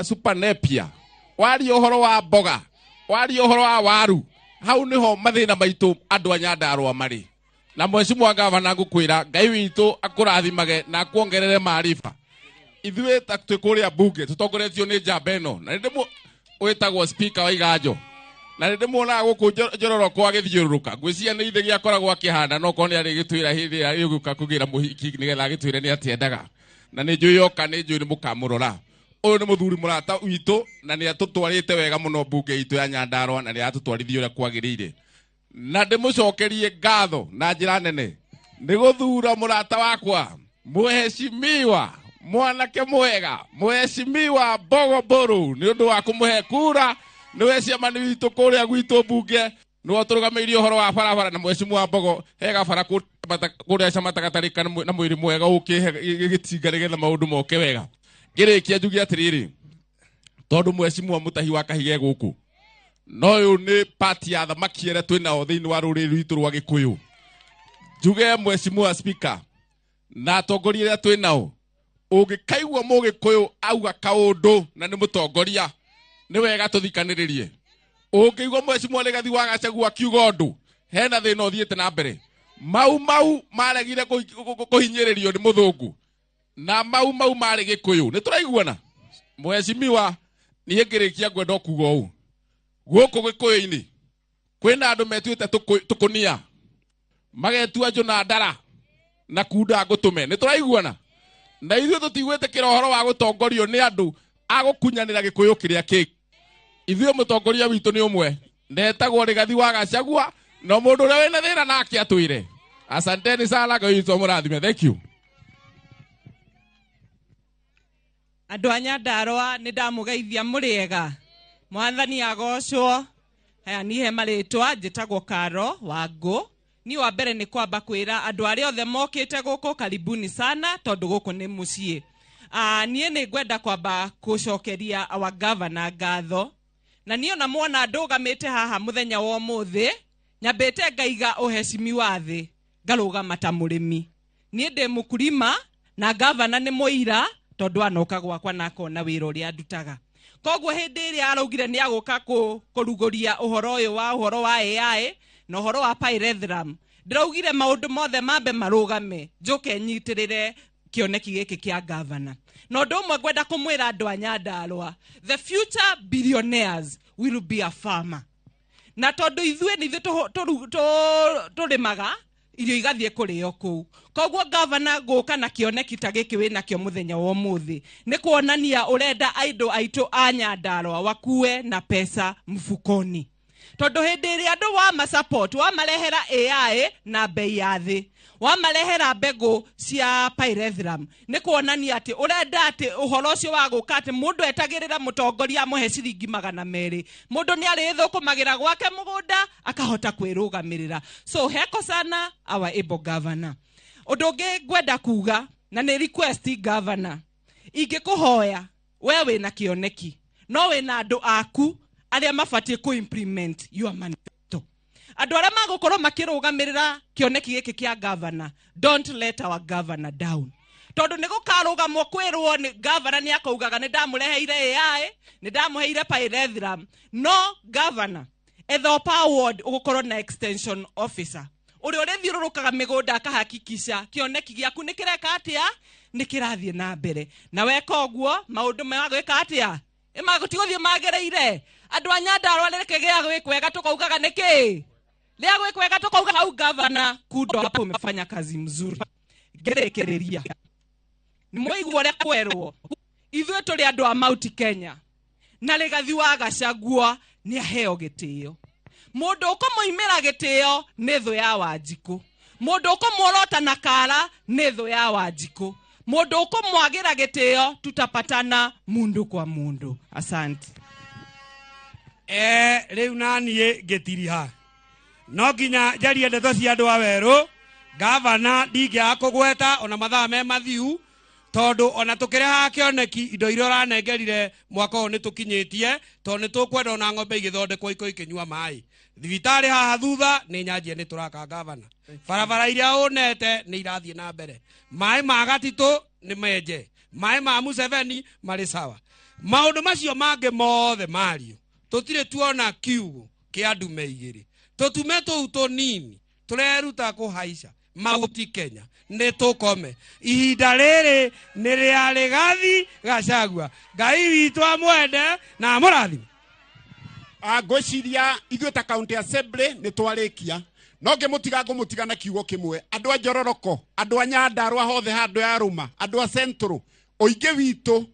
Super Napier, waria ũhoro wa mboga, waria ũhoro wa waru, hau nĩho mathĩna maitũ andũ a Nyandarua marĩ. Na mheshimiwa gavana, ngũkwĩra Ngai witũ akũrathimage na akuongerere maarifa. Ithuĩ ta twĩ kũrĩa bunge tũtongoretio nĩ njamba ĩno, na nĩ wĩtagwo Speaker wa Iganjo, na nĩ ndĩmuonaga gũkũ njororoko agĩthiũrũrũka. Ngwĩciria nĩ ithe gĩakoragwo akĩhanda, no korwo nĩ arĩgĩtwĩra hĩndĩ ĩrĩa ĩgũka kũgĩra mũhiki, nĩgetha agĩtwĩre nĩ atĩendaga. Na nĩ njũĩ yoka, nĩ njũĩ nĩ mũkamũrora. Ũyũ nĩ mũthuri mũrata witũ na nĩ atũtwarĩte wega mũno mbunge itũ ya Nyandarua, na nĩ aratũtwarithia ũrĩa kwagĩrĩire. Na ndĩmũcokerie ngatho na njĩra nene nĩ gũthura mũrata wakwa, mheshimiwa mwanake mwega, mheshimiwa Mbogo Mbũrũ, nĩ ũndũ wa kũmũhe kura. Nĩwe ciamani witũ kũrĩa gwitũ mbunge, nĩwe ũtũrũgamĩirie ũhoro wa barabara. Na mheshimiwa Mbogo, he gabara kũrĩa Camata gatarĩ na mwĩrĩ mwega ũkĩhe gĩtinga nĩgetha maũndũ moke wega. Ngĩrĩkia njuge atĩrĩrĩ, tondũ mheshimiwa Mũtahi wa Kahiga gũkũ, no ũyũ nĩ pati ya thamaki ĩrĩa twĩ nao thĩinĩ wa rũrĩrĩ rwitũ rwa Gĩkũyũ. Njuge mheshimiwa Speaker na atongoria arĩa twĩ nao, ũngĩkaigua mũgĩkũyũ auga kaũndũ na nĩ mũtongoria, nĩ wega tũthikanĩrĩrie. Ũngĩigua mheshimiwa Rigathi wa Gachagua akiuga ũndũ, hena thĩna ũthiĩte na mbere. Mau Mau maregire kũhinyĩrĩrio nĩ mũthũngũ, na Mau Mau marĩ Gĩkũyũ. Nĩ tũraiguana, mheshimiwa? Niĩ ngĩrĩkia ngwenda kuga ũũ, gũkũ Gĩkũyũ-inĩ kwĩna andũ metuĩte tũkũnia, magetua njũna ndara na kunda ngũtũme. Nĩ tũraiguana? Na ithuĩ tũtigwĩtĩkĩra ũhoro wa gũtongorio nĩ andũ a gũkunyanĩra Gĩkũyũ kĩrĩa kĩngĩ. Ithuĩ mũtongoria witũ nĩ ũmwe, netagwo Rigathi wa Gachagua, no mũndũ ũrĩa wĩna thĩna nake atwĩre. Asanteni sana, Ngai witũ amũrathime. Thank you. Andũ a Nyandarũa, nĩ ndamũgeithia. Mũrĩega? Mwathani agocwo. Haya, nihe marĩtwa, njĩtagwo Karo Wangũ. Niĩ wa mbere nĩ kwamba kwĩra andũ arĩa othe mokĩte gũkũ, karibuni sana, tondũ gũkũ nĩ mũciĩ. Niĩ nĩ ngwenda kwamba gũcokeria our governor ngatho, na niĩ ona mwona ndũgamĩte haha mũthenya wa ũmũthĩ, nyambĩte ngaiga ũhecimi wa thĩ, ngarũgama ta mũrĩmi. Niĩ ndĩ mũkulima, na gavana nĩ mũira, tondũ anoka gwakwa na akona wĩra ũrĩa ndutaga. Koguo hĩndĩ ĩrĩa araugire nĩ agũka kũrugũria ũhoro ũyũ wa ũhoro wa AI na ũhoro wa pyrethrum, ndĩraugire maũndũ mothe mambe marũgame, njũke nyitĩrĩre kĩoneki gĩkĩ kĩa gavana. Na ũndũ ũmwe ngwenda kũmwĩra andũ a Nyandarũa, the future billionaires will be a farmer. Na tondũ ithuĩ nĩ ithuĩ tũrĩmaga irio igathiĩ kũrĩo kũu, koguo gavana gũka na kĩoneki ta gĩkĩ wĩ nakĩo mũthenya wa ũmũthĩ nĩ kuonania ũrenda andũ aitũ a Nyandarũa wakue na pesa mfukoni, tondũ hĩndĩ ĩrĩa andũ wama support, wamarehera AI na bei ya thĩ, wamarehera mbegũ cia pyrethrum, nĩ kuonania atĩ ũrenda atĩ ũhoro ũcio wa gũka atĩ mũndũ etagĩrĩra mũtongoria amũhe ciringi 200, mũndũ nĩ arĩthũkũmagĩra gwake mũgũnda akahota kwĩrũgamĩrĩra. So heko sana, our able governor. Ũndũ ũngĩ ngwenda kuga, na nĩ request, governor, ingĩkũhoya, we wĩna kĩoneki, no wĩna andũ aku arĩa mabatiĩ kũ implement your manifesto, andũ arĩa magũkorwo makĩrũgamĩrĩra kĩoneki gĩkĩ kĩa governor. Don't let our governor down, tondũ nĩ gũkarũgamwo kwĩrwo nĩ governor nĩ akaugaga nĩ ndamũreheire AI, nĩ ndamũheire pyrethrum. No governor, etha ward ũgũkorwo na extension officer ũrĩa ũrĩthiũrũrũkaga mĩgũnda akahakikisha kĩoneki gĩaku nĩ kĩreka atĩa, nĩ kĩrathiĩ na mbere. Na weka ũguo, maũndũ magwĩka atĩa, ĩmagũtigũthiĩ magereire. Andũ a Nyandarũa, rĩrĩke gĩa gwĩkwega tũkaugaga nĩkĩ rĩa gwĩkwega tũkauga hau. Gavana, kudo hapo, umefanya kazi mzuri. Ngĩrĩkĩrĩria, nĩ mwaigua ũrĩa kwerwo, ithuĩ tũrĩ andũ a Mount Kenya, na Rigathi wa Gachagua nĩ aheo gĩtĩo. Mũndũ ũkũmũimĩra gĩtĩo nĩ thũ ya Wanjikũ. Mũndũ ũkũmuorota na kara nĩ thũ ya Wanjikũ. Mũndũ ũkũmwagĩra gĩtĩo, tutapatana mundu kwa mundu. Asante. Rĩu na niĩ ngĩtiriha, no nginya njarie ndeto cia andũ a werũ. Gavana, ndingĩaga kũgweta ona mathaa me mathiu, tondũ ona tũkĩrehaga kĩoneki, indo iria ũranengerire mwaka ũyũ nĩ tũkinyĩtie, tondũ nĩ tũkwenda ona ng'ombe igĩthondekwo iko ikĩnyua maĩ. Thibitarĩ haha thutha nĩ nyanjie nĩ tũraka, gavana. Barabara iria ũnete nĩ irathiĩ na mbere. Maĩ ma gatitũ nĩ menje, maĩ ma Museveni marĩ sawa. Maundu macio mangĩ mothe mario tũtirĩ tuona kiugo kĩa ndume igĩrĩ. Tũtume tũu tũnini tũreruta kũhaica Mauti Kenya nĩ tũkome. Ihinda rĩrĩ nĩ rĩa Rigathi Gachagua. Ngai witũ amwende na amũrathime. Ngwĩciria ithuĩ ta county assembly nĩ twarĩkia. No ngĩmũtiga ngũmũtiga na kiugo kĩmwe. Andũ a Njororoko, andũ a Nyandarua hothe handũ ya Rũma, andũ a Central, ũingĩ witũ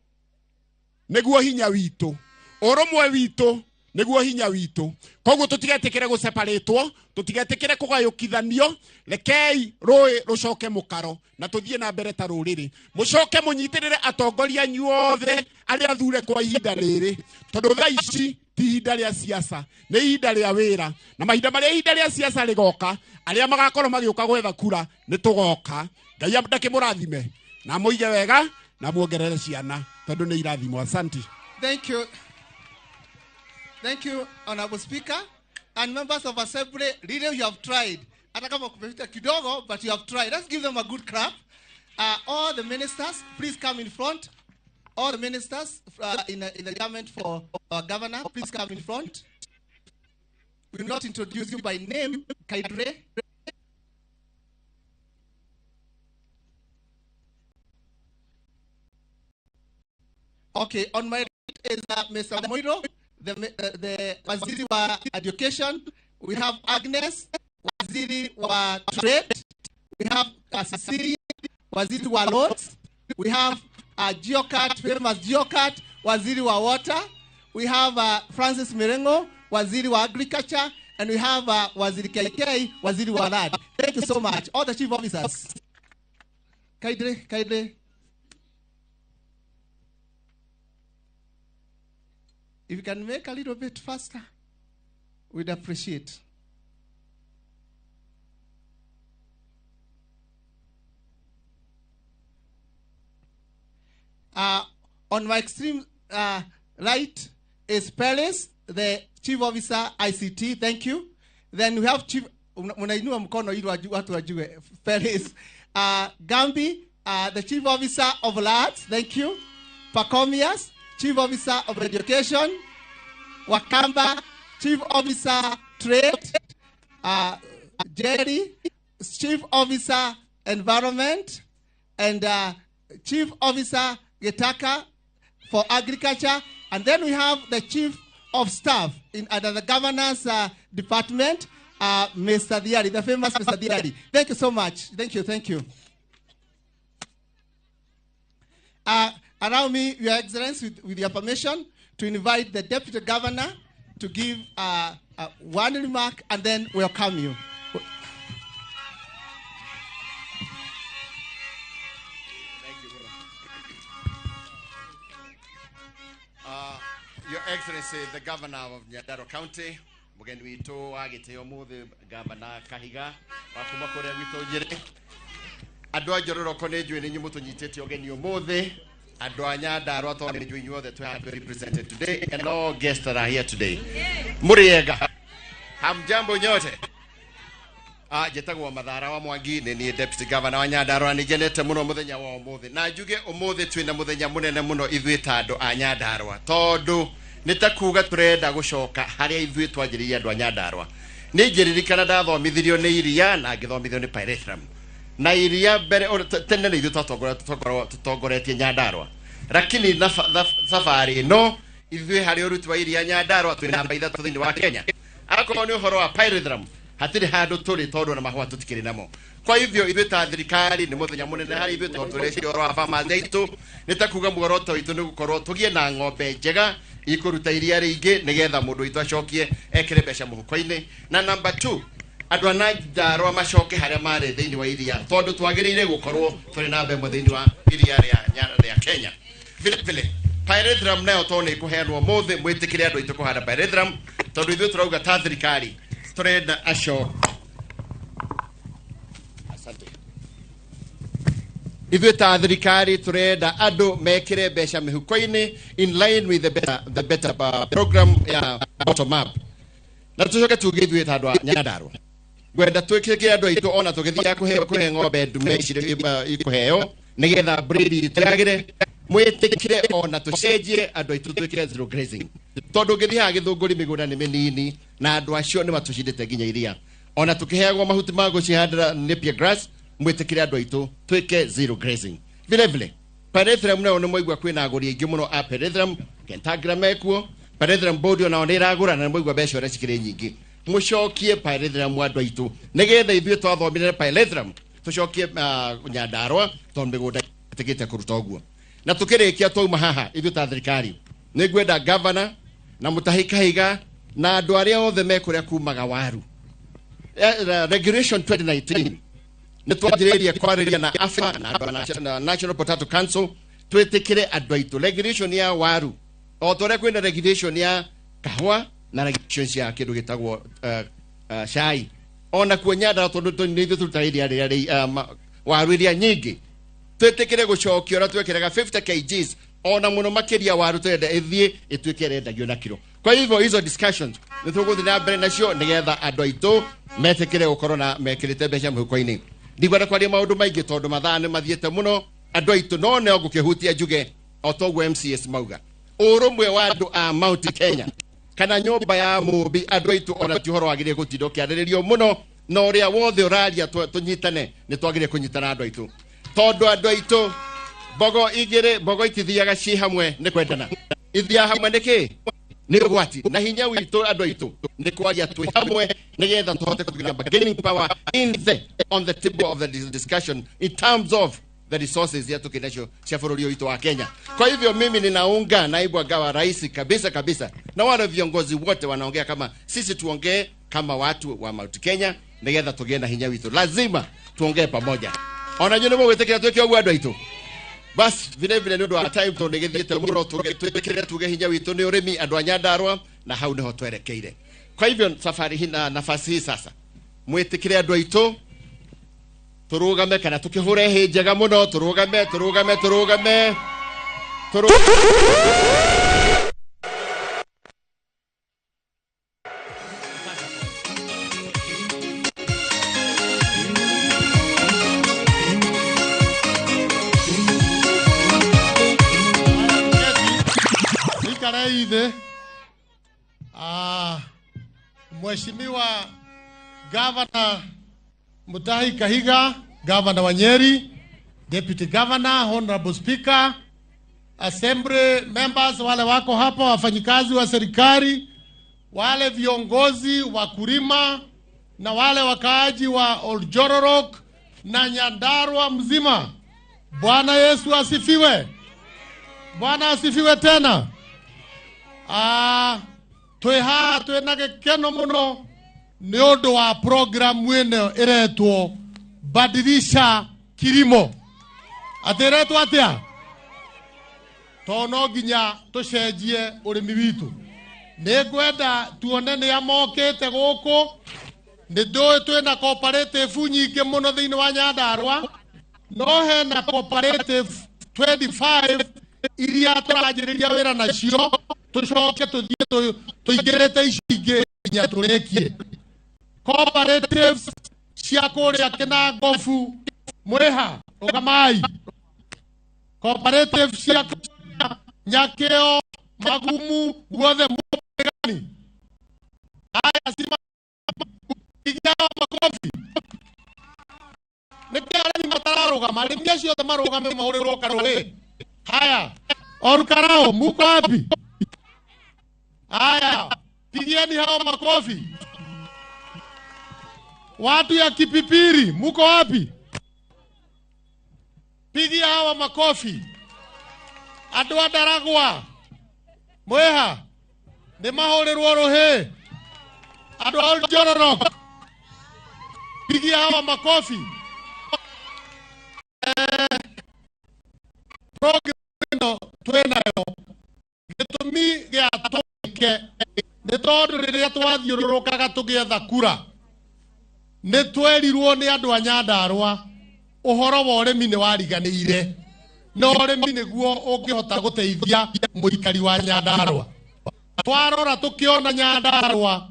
nĩguo hinya witũ, ũrũmwe witũ nĩguo hinya witũ. Koguo tũtigetĩkĩre gũseparatwo, tũtigetĩkĩre kũgayũkithanio. Rekei rũĩ rũcoke mũkaro na tũthiĩ na mbere ta rũrĩrĩ. Mũcoke mũnyitĩrĩre atongoria anyu othe arĩa athure kwa ihinda rĩrĩ, tondũ thaa ici ti ihinda rĩa siasa, nĩ ihinda rĩa wĩra. Na mahinda marĩa ihinda rĩa siasa rĩgoka, arĩa magakorwo magĩũka gwetha kura nĩ tũgoka. Ngai ndakĩmũrathime na mũige wega na muongerere ciana tondũ nĩ irathimo. Asante. Thank you. Thank you, Honorable Speaker and members of Assembly. Really, you have tried. Hata kama kumepita kidogo, but you have tried. Let's give them a good clap. All the ministers, please come in front. All the ministers in the government for our governor, please come in front. We will not introduce you by name, Kaidre. Okay, on my right is Mr. Moiro, the Waziri wa Education. We have Agnes, Waziri wa Trade. We have Cecilia, Waziri wa Roads. We have Geocat, famous Geocat, Waziri wa Water. We have Francis Mirengo, Waziri wa Agriculture. And we have Waziri KK, Waziri wa Land. Thank you so much. All the chief officers. Kindly, kindly. If you can make a little bit faster, we'd appreciate. On my extreme right is Peres, the Chief Officer ICT. Thank you. Then we have Chief, munainua mkono ili watu wajue, Peres. Gambi, the Chief Officer of Lands. Thank you. Pacomius, Chief Officer of Education. Wakamba, Chief Officer Trade. Jerry, Chief Officer Environment, and Chief Officer Getaka for Agriculture. And then we have the Chief of Staff in under the Governor's Department, Mr. Diari, the famous Mr. Diari. Thank you so much. Thank you, thank you. Allow me, Your Excellency, with your permission, to invite the Deputy Governor to give one remark and then welcome you. Thank you. Your Excellency, the Governor of Nyandarua County, mugeni witũ wa gĩtĩo mũthĩ, Governor Kahiga wa kuma kũrĩa gwitũ Njĩrĩ. Andũ a Njororoko nĩ njũĩ nĩ inyuĩ mũtũnyitĩte ũgeni ũmũthĩ. Andũ a Nyandarua tondũ nĩ njũĩ inyuothe twĩ haha represented today and all guests that are here today. Mũrĩega? Hamjambo nyote? Njĩtagwo Mathara wa Mwangi, nĩ niĩ Deputy Governor wa Nyandarua. Nĩ ngenete mũno mũthenya wa ũmũthĩ. Na njuge ũmũthĩ twĩna mũthenya mũnene mũno ithuĩ ta andũ a Nyandarua, tondũ nĩ ta kuga tũrenda gũcoka harĩa ithuĩ twanjĩrĩirie andũ a Nyandarua. Nĩ ngĩririkana ndathomithirio nĩ iria na ngĩthomithio nĩ pyrethrum. Na iria mbere tene nĩ ithuĩ tũtongoretie Nyandarua, lakini na safari ĩno ithuĩ harĩ ũruti wa iria Nyandarua twĩ namba 3 thĩinĩ wa Kenya. Akorwo nĩ ũhoro wa pyrethrum hatirĩ handũ tũrĩ tondũ na mahũa tũtikĩrĩ namo. Kwa hivyo ithuĩ ta thirikari nĩ mũthenya mũnene harĩ ithuĩ tondũ tũreciria ũhoro wa farmers aitũ. Nĩ ta kuga muoroto witũ nĩ gũkorwo tũgĩe na ng'ombe njega ikũruta iria rĩingĩ nĩgetha mũndũ witũ acokie ekĩre mbeca mũhuko-inĩ. Na number 2, andũ a Nyandarua macoke harĩa marĩ thĩinĩ wa iria, tondũ twagĩrĩire gũkorwo tũrĩ namba 1 thĩinĩ wa iria rĩa Kenya. Vile vile pyrethrum nayo tondũ nĩ ĩkũheanwo ũmũthĩ, mwĩtĩkĩre andũ aitũ kũhanda pyrethrum, tondũ ithuĩ tũrauga ta thirikari tũrenda aco. Asante. Ithuĩ ta thirikari tũrenda andũ mekĩre mbeca mĩhuko-inĩ in line with the better program ya bottom up. Na tũcoke tuge ithuĩ ta andũ a Nyandarua ngwenda twĩkĩre andũ aitũ ona tũgĩthiaga kũhe ng'ombe ndume ici ikũheo nĩgetha breed itagĩre. Mwĩtĩkĩre ona tũcenjie andũ aitũ twĩkĩre zero grazing. Tondũ ũngĩthiĩ haha Gĩthũngũri mĩgũnda nĩ mĩnini na andũ acio nĩ matũcindĩte nginya iria. Ona tũkĩheagwo mahuti ma gũcihandĩra napier grass, mwĩtĩkĩre andũ aitũ twĩke zero grazing. Vile vile pyrethrum nayo nĩ mwaigua kwĩna agũri aingĩ mũno a pyrethrum, Kentagra mekuo, pyrethrum board onao nĩ ĩragũra na nĩ mwaigua mbeca ũrĩa cikĩrĩ nyingĩ. Mũcokie pyrethrum andũ aitũ nĩgetha ithuĩ twathomire pyrethrum tũcokie Nyandarua tondũ mĩgũnda ĩtĩkĩte kũruta ũguo. Na tũkĩrĩkia twauma haha ithuĩ ta thirikari nĩ ngwenda governor na Mutahi Kahiga na andũ arĩa othe me kũrĩa kumaga waru. Regulation 2019 nĩ twanjĩrĩirie kwarĩria na AFA na andũ a National Potato Council twĩtĩkĩre andũ aitũ regulation ya waru o ta ũrĩa kwĩna regulation ya kahũa na regulation cia kĩndũ gĩtagwo cai. Ona kuo Nyandarua tondũ nĩ ithuĩ tũrutaga iria rĩrĩa waru iria nyingĩ, twĩtĩkĩre gũcokia ũrĩa twekĩraga 50 kgs ona mũno makĩria waru tũrenda ĩthiĩ ĩtuĩke ĩrendagio na kiro. Kwa hivyo hizo discussions nĩ tũgũthiĩ na mbere nacio nĩgetha andũ aitũ metĩkĩre gũkorwo na mekĩrĩte mbeca mũhuko-inĩ. Ndigwenda kwaria maũndũ maingĩ tondũ mathaa nĩ mathiĩte mũno andũ aitũ, no nĩ ngũkĩhutia njuge o ta ũguo MCS mauga ũrũmwe wa andũ a Mount Kenya kana nyũmba ya mũmbi andũ aitũ ona ti ũhoro wagĩrĩire gũtinda ũkĩarĩrĩrio mũno, na ũrĩa wothe ũraria tũnyitane nĩ twagĩrĩire kũnyitana andũ aitũ tondũ andũ aitũ mbogo igĩrĩ mbogo itithiaga ci hamwe nĩ kwendana, ithiaga hamwe nĩ kĩ? Nĩ ũgwati. Na hinya witũ andũ aitũ nĩ kwaria twĩ hamwe nĩgetha tũhote kũgĩa bargaining power in the on the table of the discussion in terms of the resources ya tukĩ nacio cia bũrũri witũ wa Kenya. Kwa hivyo mimi ninaunga naibu wa rais kabisa kabisa, na wale viongozi wote wanaongea kama sisi, tuongee kama watu wa Mount Kenya nĩgetha tũgĩe na hinya witũ. Lazima tuongee pamoja. Ona nyuĩ nĩ mũgwĩtĩkĩra twĩke ũguo andũ aitũ? Bas vile vile nĩ ũndũ wa time tondũ nĩgĩthiĩte mũno, twĩtĩkĩre tuge hinya witũ nĩ ũrĩmi andũ a Nyandarua, na hau nĩho twerekeire. Kwa hivyo safari hii na nafasi hii sasa mwĩtĩkĩre andũ aitũ tũrũgame kana tũkĩhũre hĩ njega mũno, tũrũgame tũrũgame tũrũgame Ithe. Mheshimiwa Governor Mutahi Kahiga, Governor wa Nyeri, Deputy Governor, Honorable Speaker, Assembly members wale wako hapa, wafanyikazi wa serikali, wale viongozi wa kulima na wale wakaaji wa Oljororok na Nyandarua mzima. Bwana Yesu asifiwe. Bwana asifiwe tena. Twĩ haha twĩna gĩkeno mũno nĩ ũndũ wa programu ĩno ĩretwo Badilisha Kilimo. Atĩ ĩretwo atĩa? Tondũ no nginya tũcenjie ũrĩmi witũ. Nĩ ngwenda tuone nĩa mokĩte gũkũ. Nĩ ndũĩ twĩna cooperative nyingĩ mũno thĩinĩ wa Nyandarua, no hena cooperative 25 iria tũranjĩrĩria wĩra nacio, tũcoke tũthiĩ tũingĩrĩte ici ingĩ nginya tũrĩkie. Cooperatives cia kũrĩa Kĩnangobu mwĩha rũgamai. Cooperative cia kũrĩa Nyakĩo, Magumu, guothe mũgani. Haya, pigia makofi. Nĩkĩ arĩmi matararũgama? Arĩmi acio othe marũgame mahũrĩrwo karũĩ. Haya, Orukarao, muko wapi? Haya, pigieni hao makofi. Watu ya Kipipiri, muko wapi? Pigia hawa makofi. Andũ a Ndaragwa, mwĩha, nĩ mahũrĩrwo rũhĩ. Andũ a Oljororok, pigia hawa makofi. Program ĩno twĩnayo gĩtũmi gĩa twĩke nĩ tondũ rĩrĩa twathiũrũrũkaga tũgĩetha kura nĩ twerirwo nĩ andũ a Nyandarua ũhoro wa ũrĩmi nĩ wariganĩire, na ũrĩmi nĩguo ũngĩhota gũteithia mũikari wa Nyandarua. Twarora tũkĩona Nyandarua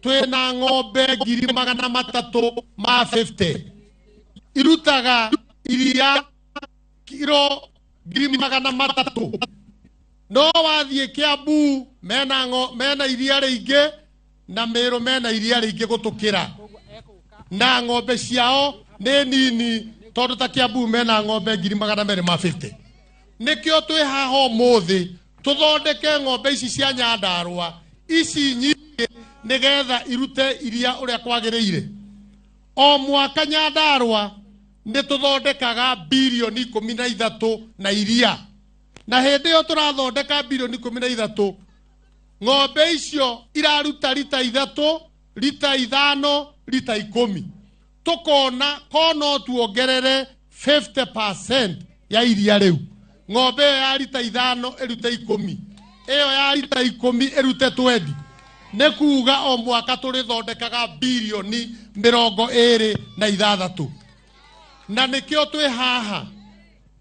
twĩna ng'ombe 350 irutaga iria kiro 300,000. No wathiĩ Kiambu mena iria rĩingĩ na Meru mena iria rĩingĩ gũtũkĩra, na ng'ombe ciao nĩ nini tondũ ta Kiambu mena ng'ombe 250,000. Nĩkĩo twĩ haha ũmũthĩ tũthondeke ng'ombe ici cia Nyandarua ici nyingĩ nĩgetha irute iria ũrĩa kwagĩrĩire. O mwaka Nyandarua nĩ tũthondekaga birioni 13 na iria, na hĩndĩ ĩyo tũrathondeka birioni 13 ng'ombe icio iraruta rita 3, rita 5, rita 10. Tukona ko no tuongerere 50% ya iria rĩu. Ng'ombe ĩyo ya rita 5 ĩrute 10, ĩyo ya rita 10 ĩrute 20. Nĩ kuga o mwaka tũrĩthondekaga birioni 26. Na nĩkĩo twĩ haha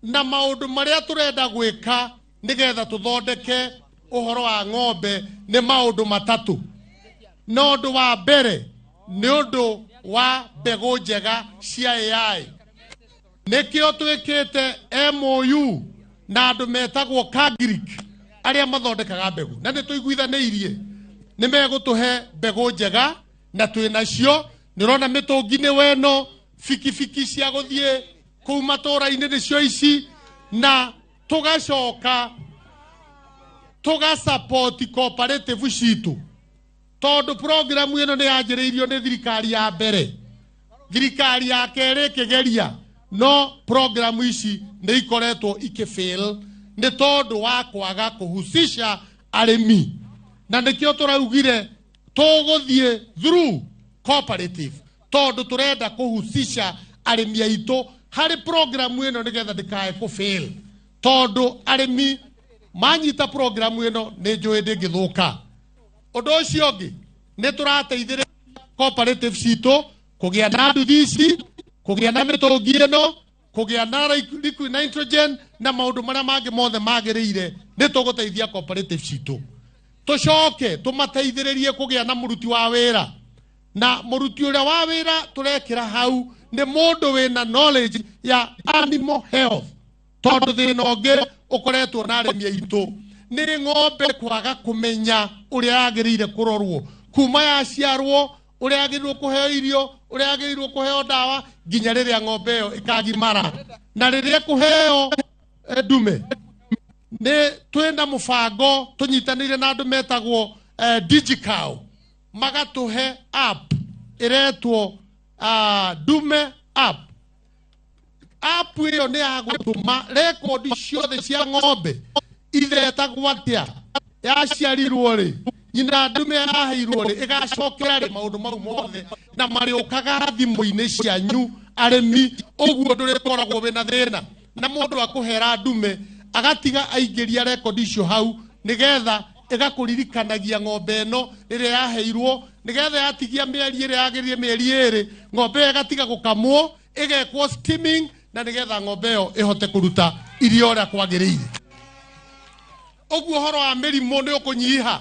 na maũndũ marĩa tũrenda gwĩka nĩgetha tũthondeke ũhoro wa ng'ombe nĩ maũndũ matatũ. Na ũndũ wa mbere nĩ ũndũ wa mbegũ njega cia AI. Nĩkĩo twĩkĩte MOU na andũ metagwo Kagric arĩa mathondekaga mbegũ, na nĩ tũiguithanĩirie nĩ megũtũhe mbegũ njega na twĩ nacio. Nĩ ũrona mĩtũngi nĩ weno, bikibiki cia gũthiĩ kũu matũũra-inĩ nĩcio ici, na tũgacoka tũgasupport cooperative citũ tondũ programu ĩno nĩ yanjĩrĩirio nĩ thirikari ya mbere, thirikari ya kerĩ ĩkĩgeria, no programu ici nĩ ikoretwo ikĩfail nĩ tondũ wa kwaga kũhusisha arĩmi. Na nĩkĩo tũraugire tũgũthiĩ through cooperative tondũ tũrenda kũhusisha arĩmi aitũ harĩ programu ĩno nĩgetha ndĩkae kũfail, tondũ arĩmi manyita programu ĩno nĩ njũĩ ndĩngĩthũka. Ũndũ ũcio ũngĩ nĩ tũrateithĩrĩria cooperative citũ kũgĩa na nduthi ici, kũgĩa na mĩtũngi ĩno, kũgĩa na liquid nitrogen na maũndũ marĩa mangĩ mothe magĩrĩire. Nĩ tũgũteithia cooperative citũ. Tũcoke tũmateithĩrĩrie kũgĩa na mũruti wa wĩra, na mũruti ũrĩa wa wĩra tũrekĩra hau nĩ mũndũ wĩna knowledge ya animal health, tondũ thĩna ũngĩ ũkoretwo na arĩmi aitũ nĩ ng'ombe kwaga kũmenya ũrĩa yagĩrĩire kũrorwo kuma yaciarwo, ũrĩa yagĩrĩirwo kũheo irio, ũrĩa yagĩrĩirwo kũheo ndawa nginya rĩrĩa ng'ombe ĩyo ĩkagimara. Na rĩrĩa ĩkũheo ndume, nĩ twĩna mũbango tũnyitanĩire na andũ metagwo Digicow, magatũhe app ĩretwo Ndume app. App ĩyo nĩ ya gũtũma rekondi ciothe cia ng'ombe ithetagwo atĩa, yaciarirwo rĩ, nyina ndume yaheirwo rĩ, ĩgacokera rĩ, maũndũ mau mothe na marĩũkaga thimũ-inĩ cianyu arĩmi. Ũguo ndũrĩkoragwo wĩna thĩna na mũndũ akũhera ndume agatiga aingĩria rekondi icio hau nĩgetha ĩgakũririkanagia ng'ombe ĩno rĩrĩa yaheirwo, nĩgetha yatigia mĩeri ĩrĩa yagĩrĩire, mĩeri ĩrĩ, ng'ombe ĩyo ĩgatiga gũkamwo, ĩgekwo steaming, na nĩgetha ng'ombe ĩyo ĩhote kũruta iria ũrĩa kwagĩrĩire. Ũguo ũhoro wa mĩrimũ nĩ ũkũnyiha.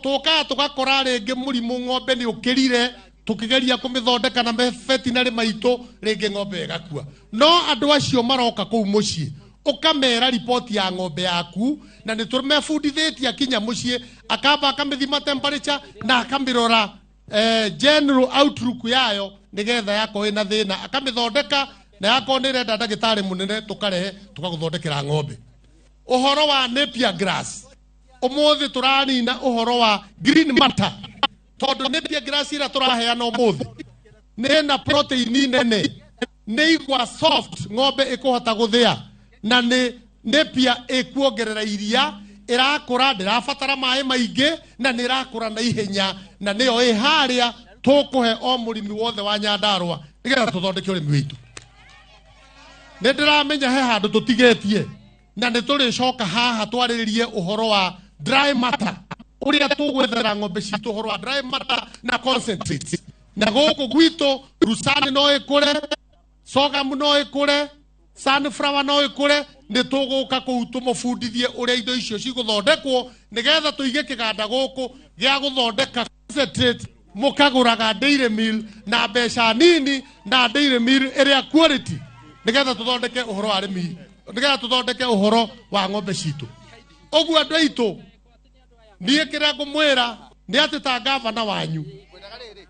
Tũkaga tũgakora rĩngĩ mũrimũ ng'ombe nĩ ũkĩrire, tũkĩgeria kũmĩthondeka na vetinary maitũ, rĩngĩ ng'ombe ĩgakua. No andũ acio maroka kũu mũciĩ ũkamera riboti ya ng'ombe yaku, na nĩ tũmebundithĩtie akinya mũciĩ akamba akamĩthima temperature na akamĩrora general outlook yayo nĩgetha yakorwo ĩna thĩna akamĩthondeka, na yakorwo nĩ ĩrenda ndagĩtarĩ mũnene tũkarehe tũkagũthondekera ng'ombe. Ũhoro wa Napier grass, ũmũthĩ tũranina ũhoro wa green matter, tondũ Napier grass ĩrĩa tũraheana ũmũthĩ nĩ ĩna protein nene, nĩ igwa soft ng'ombe ĩkũhota gũthĩa, na nĩ Napier ĩkuongerera iria, ĩrakũra, ndĩrabatara maĩ maingĩ, na nĩ ĩrakũra na ihenya, na nĩyo ĩ harĩa tũkũhe o mũrĩmi wothe wa Nyandarua nĩgetha tũthondeke ũrĩmi witũ. Nĩ ndĩramenya he handũ tũtigĩtie, na nĩ tũrĩcoka haha twarĩrĩrie ũhoro wa dry matter, ũrĩa tũgwethera ng'ombe citũ ũhoro wa dry matter na concentrate. Na gũkũ gwitũ rusani no ĩkũre, sorghum no ĩkũre, sunflower no ĩkũre. Nĩ tũgũka kũu tũmũbundithie ũrĩa indo icio cigũthondekwo nĩgetha tũige kĩganda gũkũ gĩa gũthondeka concentrate, mũkagũraga dairy meal na mbeca nini na dairy meal ĩrĩa quality, nĩgetha tũthondeke ũhoro wa arĩmi Nĩgetha tũthondeke ũhoro wa ng'ombe citũ. Ũguo andũ aitũ, niĩ kĩrĩa ngũmwĩra nĩ atĩ ta gavana wanyu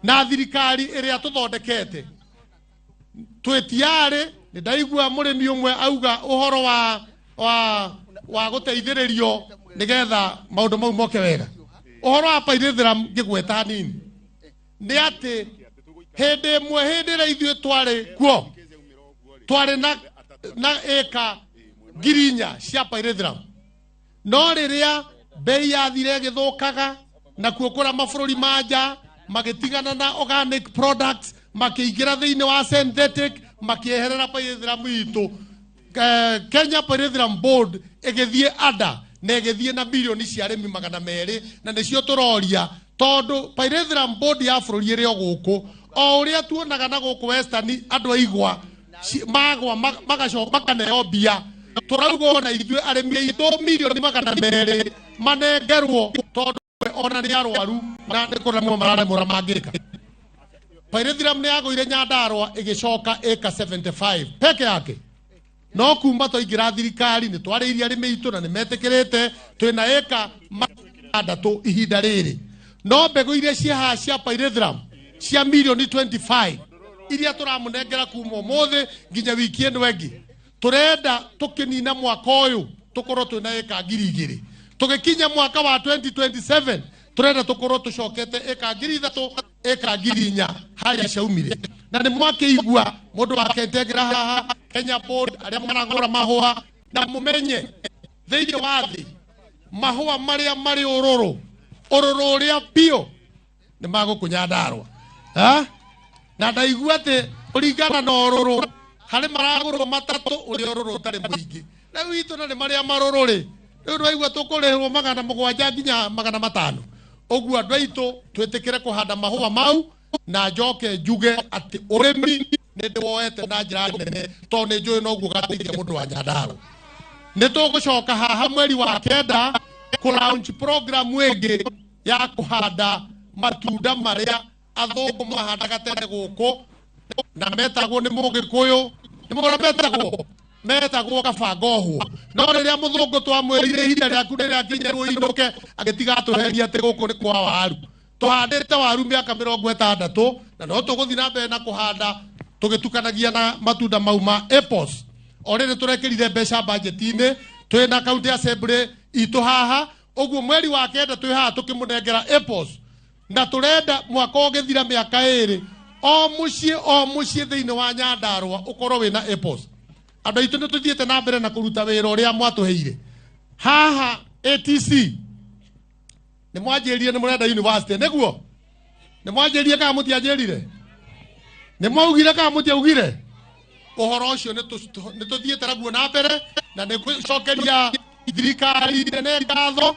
na thirikari ĩrĩa tũthondekete twĩ tiarĩ. Nĩ ndaigua mũrĩmi ũmwe auga ũhoro wa gũteithĩrĩrio nĩgetha maũndũ mau moke wega. Ũhoro wa pyrethrum ngĩgweta hanini nĩ atĩ hĩndĩ ĩmwe, hĩndĩ ĩrĩa ithuĩ twarĩ kuo, twarĩ na ĩka 4,000 cia pyrethrum, no rĩrĩa bei yathire ĩgĩthũkaga nakuo kũrĩa mabũrũri ma nja magĩtigana na organic products, makĩingĩra thĩinĩ wa synthetic, makĩeherera pyrethrum itũ. Kenya Pyrethrum Board ĩgĩthiĩ ada na ĩgĩthiĩ na milioni cia arĩmi 200, na nĩcio tũroria tondũ Pyrethrum Board ya bũrũri ĩrĩ o gũkũ, o ũrĩa tuonaga na gũkũ Western andũ aigwa magwa magacoka makaneo mbia. Tũrauga ona ithuĩ arĩmi aitũ milioni 200 manengerwo tondũ ona nĩ arwaru na nĩ kũremwo mararemũra mangĩka. Pyrethrum nĩ yagũire Nyandarua ĩgĩcoka ĩka 75 peke yake, no kuma twaingĩra thirikari nĩ twarĩirie arĩmi aitũ na nĩ metĩkĩrĩte twĩna ĩka 600 ihinda rĩrĩ, no mbegũ iria ciĩ haha cia pyrethrum cia milioni 25 iria tũramũnengera kuma ũmũthĩ nginya wiki ĩno ĩngĩ, tũrenda tũkĩnina mwaka ũyũ tũkorwo twĩna ĩka 2,000. Tũgĩkinya mwaka wa 2027 tũrenda tũkorwo tũcokete ĩka 3,000, ĩka 4,000 harĩa ciaumire. Na nĩ mwakĩigua mũndũ wa Kentegra haha, Kenya Board, arĩa maragũra mahũa, na mũmenye thĩinĩ wa thĩ mahũa marĩa marĩ ũrũrũ, ũrũrũ ũrĩa biũ nĩ magũkũ Nyandarua. Ha? Na ndaigua atĩ kũringana na ũrũrũ harĩ maragũrwo matatũ ũrĩa ũrũrũ ũtarĩ mũingĩ. Rĩu itũ na nĩ marĩa marũrũ rĩ, rĩu ndwaigua tũkũrĩhwo 700 nginya 500. Ũguo andũ aitũ twĩtĩkĩre kũhanda mahũa mau, na njoke njuge atĩ ũrĩmi nĩ ndĩwoete na njĩra nene tondũ nĩ njũĩ noguo gateithia mũndũ wa Nyandarua. Nĩ tũgũcoka haha mweri wa 9 kũ launch program ĩngĩ ya kũhanda matunda marĩa athũngũ mahandaga tene gũkũ na metagwo nĩ mũgĩkũyũ, nĩ mũra metagwo kabangohwo. No rĩrĩa mũthũngũ twamwĩrire ihinda rĩaku rĩrĩa ũinũke, agĩtiga atũheria atĩ gũkũ nĩ kwa waru. Tũhandĩte waru mĩaka 60 na no tũgũthiĩ na mbere na kũhanda tũgĩtukanagia na matunda mau ma apples. O rĩrĩ tũrekĩrire mbeca budget-inĩ, twĩna county assembly itũ haha, ũguo mweri wa 9 twĩ haha tũkĩmũnengera apples, na tũrenda mwaka ũgĩthira mĩaka 2 o mũciĩ o mũciĩ thĩinĩ wa Nyandarua ũkorwo wĩna apples. Andũ aitũ nĩ tũthiĩte na mbere na kũruta wĩra ũrĩa mwatũheire haha ATC. Nĩ mwanjĩrire nĩ mũrenda university, nĩguo? Nĩ mwanjĩrire kana mũtianjĩrire? Nĩ mwaugire kana mũtiaugire? Ũhoro ũcio nĩ tũthiĩte naguo na mbere na nĩ gũcokeria thirikari nene ngatho.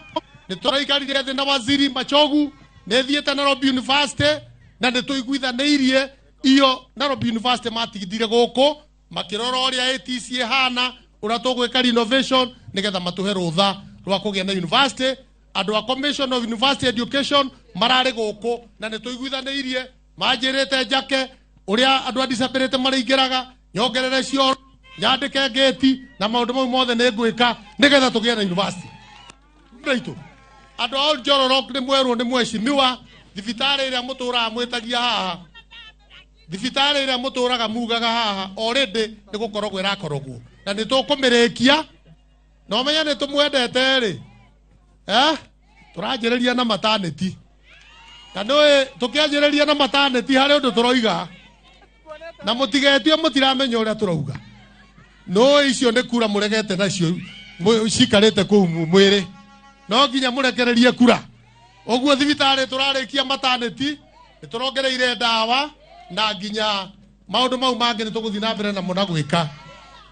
Nĩ tũraikarire thĩ na waziri Machogu, nĩ thiĩte Nairobi University na nĩ tũiguithanĩirie iyo Nairobi University matigithire gũkũ makĩrora ũrĩa ATC ĩhana, ũrĩa tũgwĩka renovation nĩgetha matũhe rũtha rwa kũgĩa na university. Andũ a Commission of University Education mararĩ gũkũ na nĩ tũiguithanĩirie, manjĩrĩte njake ũrĩa andũ a disability marĩingĩraga, nyongerere cioro, nyandĩke ngĩti na maũndũ mau mothe nĩ ngwĩka nĩgetha tũgĩe na university. Andũ andũ a Njororok nĩ mwerwo nĩ mheshimiwa, thibitarĩ ĩrĩa mũtũraga mwĩtagia haha, thibitarĩ ĩrĩa mũtũraga mugaga haha already nĩ gũkorogwo ĩrakorogwo na nĩ tũkũmĩrĩkia. Na ũmenye nĩ tũmwendete rĩ, tũranjĩrĩria na maternity, na nĩũĩ tũkĩanjĩrĩria na maternity harĩ ũndũ tũroiga na mũtigetio mũtiramenya ũrĩa tũrauga. No icio nĩ kura mũregete nacio cikarĩte kũu mwĩrĩ, no nginya mũrekererie kura. Ũguo thibitarĩ tũrarĩkia maternity, nĩ tũrongereire ndawa na nginya maũndũ mau mangĩ nĩ tũgũthiĩ na mbere namo na gwĩka.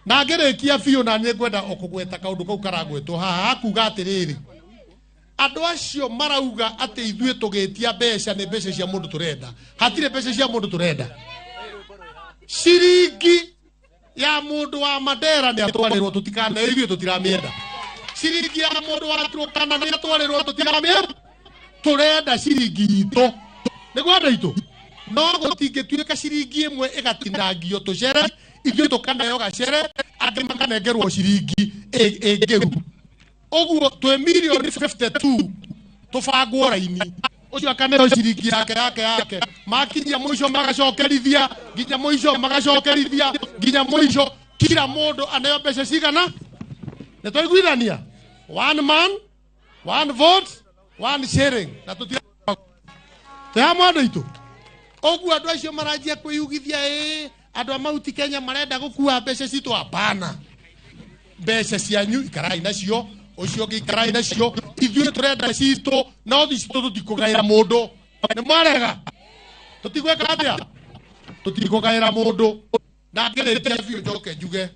Na ngĩrĩkia biũ na nĩ ngwenda o kũgweta kaũndũ kau karagwetwo haha hakuga atĩrĩrĩ, andũ acio marauga atĩ ithuĩ tũgĩtia mbeca nĩ mbeca cia mũndũ tũrenda. Hatirĩ mbeca cia mũndũ tũrenda. Ciringi ya mũndũ wa Mandera nĩ atwarĩrwo, tũtikane ithuĩ tũtiramĩenda. Ciringi ya mũndũ wa Turkana nĩ atwarĩrwo, tũtiramĩenda. Tũrenda ciringi itũ. Nĩguo andũ aitũ? No gũtingĩtuĩka ciringi ĩmwe ĩgatinangio tũcere, Ithuĩ tũkaneo gacere, angĩ makanengerwo ciringi ĩngĩru. Ũguo twĩ mirioni 52 tũbangwo raini. Ũcio akaneo ciringi yake yake yake. Makinyia mũico magacokerithia, nginya mũico magacokerithia, nginya mũico kila mũndũ aneo mbeca cigana. Nĩ twaiguithania? One man, one vote, one sharing. Na tũtira twĩ hamwe andũ aitũ. Ũguo andũ acio maranjia kwĩyugithia ĩ andũ a Mount Kenya marenda gũkua mbeca citũ. Hapana, mbeca cianyu ikarai nacio, ũcio ũngĩ ikarai nacio, ithuĩ tũrenda citũ, no citũ tũtikũgaĩra mũndũ. Nĩ mwarega? Tũtigwĩka atĩa? Tũtikũgaĩra mũndũ. Na ngĩrĩkia biũ njoke njuge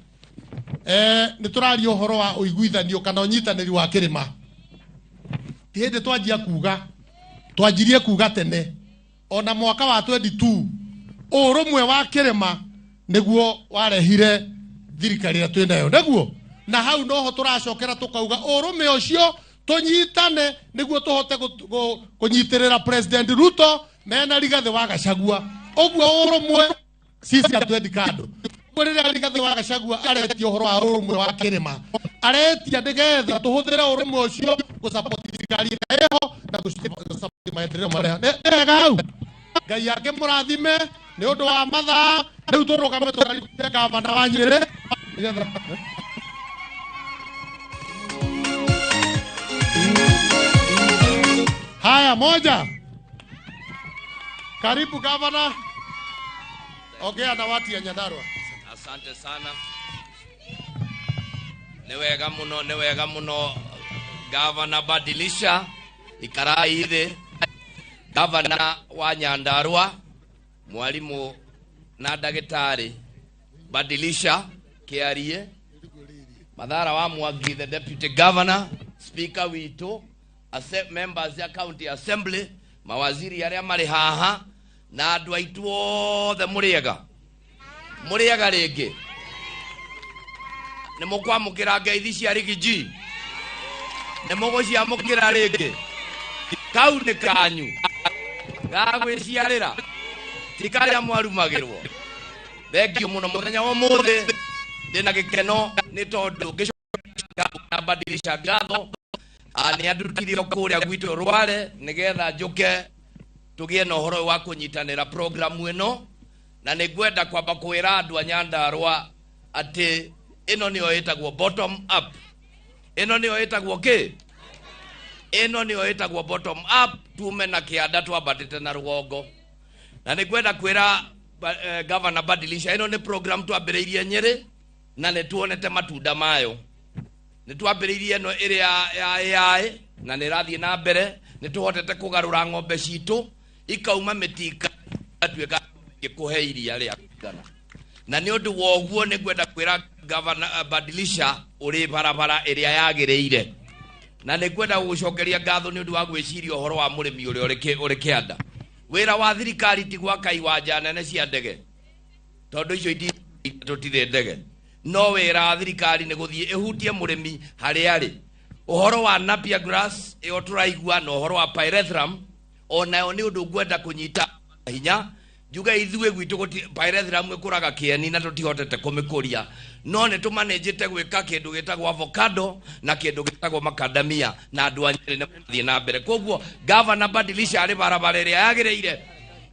nĩ tũraria ũhoro wa ũiguithanio kana ũnyitanĩri wa kĩrĩma. Ti hĩndĩ twanjia kuga, twanjirie kuga tene ona mwaka wa 22 ũrũmwe wa kĩrĩma nĩguo warehire thirikari ĩrĩa twĩ nayo, nĩguo na hau noho tũracokera tũkauga ũrũme ũcio tũnyitane nĩguo tũhote kũnyitĩrĩra President Ruto mena Rigathĩ wa Gachagua. Ũguo ũrũmwe sisi hatuendi kando. Rĩrĩa Rigathĩ wa Gachagua aretia ũhoro wa ũrũmwe wa kĩrĩma, aretia nĩgetha tũhũthĩre ũrũmwe ũcio gũsupport thirikari ĩrĩa ĩho na gũsupport maendeleo marĩa. Nĩ wega hau. Ngai akĩmũrathime nĩ ũndũ wa mathaa. Rĩu tũrũgame tũkaribie gavana wa Nyĩrĩ. Haya, moja. Karibu gavana. Ongea na watu ya Nyandarua. Asante sana. Nĩ wega mũno, nĩ wega mũno gavana Badilisha ikarai thĩ. Gavana wa Nyandarua, mwalimu na ndagĩtarĩ Badilisha Kĩarie, Mathara wa Mwangi the deputy governor, speaker witũ, members ya county assembly, mawaziri arĩa marĩ haha na andũ aitũ othe, mũrĩega mũrĩega rĩngĩ. Nĩ mũkwamũkĩra ngeithi cia Rigiji? Nĩ mũgũciamũkĩra rĩngĩ? Kau nĩ kanyu ga gwĩciarĩra, ti karĩa mwarumagĩrwo. Thengio mũno mũthenya wa ũmũthĩ, ndĩna gĩkeno nĩ tondũ ngĩcoka Badilisha ngatho nĩ andutirio kũrĩa gwitũ Rware nĩgetha njũke tũgĩe na ũhoro wa kũnyitanĩra programu ĩno, na nĩ ngwenda kwamba kwĩra andũ a Nyandarua atĩ ĩno nĩyo ĩtagwo bottom up. Ĩno nĩyo ĩtagwo kĩ? Ĩno nĩyo ĩtagwo bottom up. Tume na kĩanda twambatĩte na rũgongo. Na nĩ ngwenda kwĩra Governor Badilisha ĩno nĩ program twambĩrĩirie Nyĩrĩ na nĩ tuonete matunda mayo. Nĩ twambĩrĩirie ĩno ĩrĩa ya AI na nĩ ĩrathiĩ na mbere. Nĩ tũhotete kũgarũra ng'ombe citũ ikauma mĩtika atuĩka kũhe iria rĩa kũigana. Na nĩ ũndũ wa ũguo nĩ ngwenda kwĩra Governor Badilisha ũrĩ barabara ĩrĩa yagĩrĩire. Na nĩ ngwenda gũgũcokeria ngatho nĩ ũndũ wa gwĩciria ũhoro wa mũrĩmi ũrĩa ũrĩ kĩanda. Wĩra wa thirikari ti gwaka iwanja nene cia ndege, tondũ icio tũtirĩ ndege. No wĩra wa thirikari nĩ gũthiĩ ĩhutie mũrĩmi harĩa arĩ. Ũhoro wa Napier grass ĩyo tũraigua na ũhoro wa pyrethrum onayo nĩ ũndũ ngwenda kũnyita hinya. Njuge ithuĩ gwitũ pyrethrum ĩkũraga kĩeni na tũtihotete kũmĩkũria, no nĩ tũmanĩnjĩte gwĩka kĩndũ gĩtagwo avocado na kĩndũ gĩtagwo macadamia na andũ a Nyĩrĩ nĩ marathiĩ na mbere. Koguo Governor Badilisha arĩ barabara ĩrĩa yagĩrĩire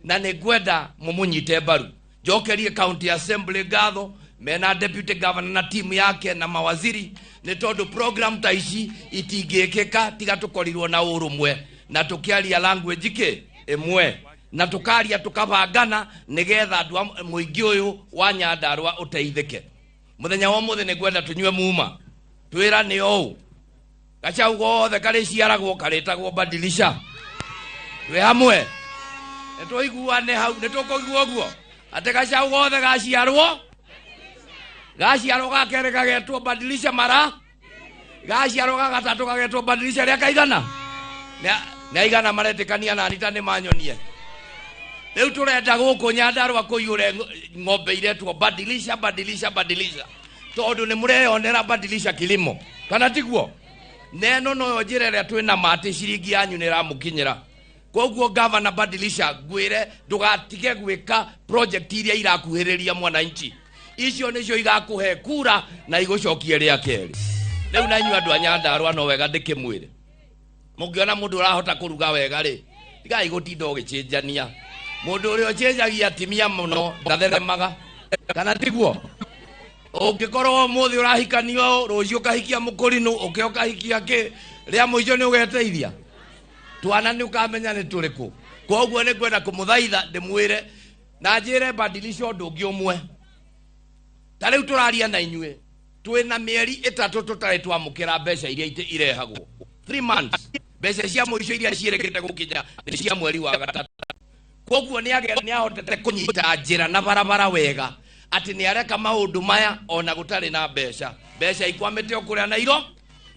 na nĩ ngwenda mũmũnyite mbaru. Njokerie county assembly ngatho mena deputy governor na timu yake na mawaziri, nĩ tondũ program ta ici itingĩkĩka tiga tũkorirwo na ũrũmwe na tũkĩaria language kĩ ĩmwe na tukaria tukabangana nigetha andu a muingi uyu wa Nyandarua uteithike. Muthenya wa muthi ni ngwenda tunyue muma twira ni ou gacau gothe kariciaragwo karitagwo Badilisha. Twi hamwe ni tuiguane hau, ni tukuigua uguo ati gacau gothe gaciarwo gaciarwo gakere kagetwo Badilisha, mara gaciarwo ga gatatu kagetwo Badilisha ria kaigana ni aigana maretikania na nita ni manyonie. Rĩu tũrenda gũkũ Nyandarua kũiyũre ng'ombe iretwo Badilisha, Badilisha, Badilisha, tondũ nĩ mũreyonera Badilisha kilimo, kana tiguo? Neno noyo njĩra ĩrĩa twĩna ma atĩ ciringi yanyu nĩ ĩramũkinyĩra. Koguo Governor Badilisha ngwĩre ndũgatige gwĩka project iria irakuhĩrĩria mwananchi. Icio nĩcio igakũhe kura na igũcokie rĩa kerĩ. Rĩu na inyuĩ andũ a Nyandarũa no wega ndĩkĩmwĩre, mũngĩona mũndũ ũrahota kũruga wega rĩ, tigai gũtinda ũgĩcenjania. Mũndũ ũrĩa ũcenjagia atimia mũno ndatheremaga, kana tiguo? Ũngĩkorwo ũmũthĩ ũrahikanio, rũciũ ũkahikia mũkũrinũ, ũke ũkahikia kĩ, rĩa mũico nĩ ũgeteithia twana nĩ ũkamenya nĩ tũrĩkũ. Koguo nĩ ngwenda kũmũthaitha ndĩmwĩre na njĩre badilisha ũndũ ũngĩ ũmwe. Ta rĩu tũraria na inyuĩ twĩna mĩeri 3 tũtarĩ twamũkĩra mbeca iria irehagwo. 3 months mbeca cia mũico iria ciĩrĩkĩte gũkinya nĩ cia mweri wa 3. Koguo nĩ ahotete kũnyita njĩra na barabara wega atĩ nĩ areka maũndũ maya ona gũtarĩ na mbeca. Mbeca ikwamĩte o kũrĩa na iro.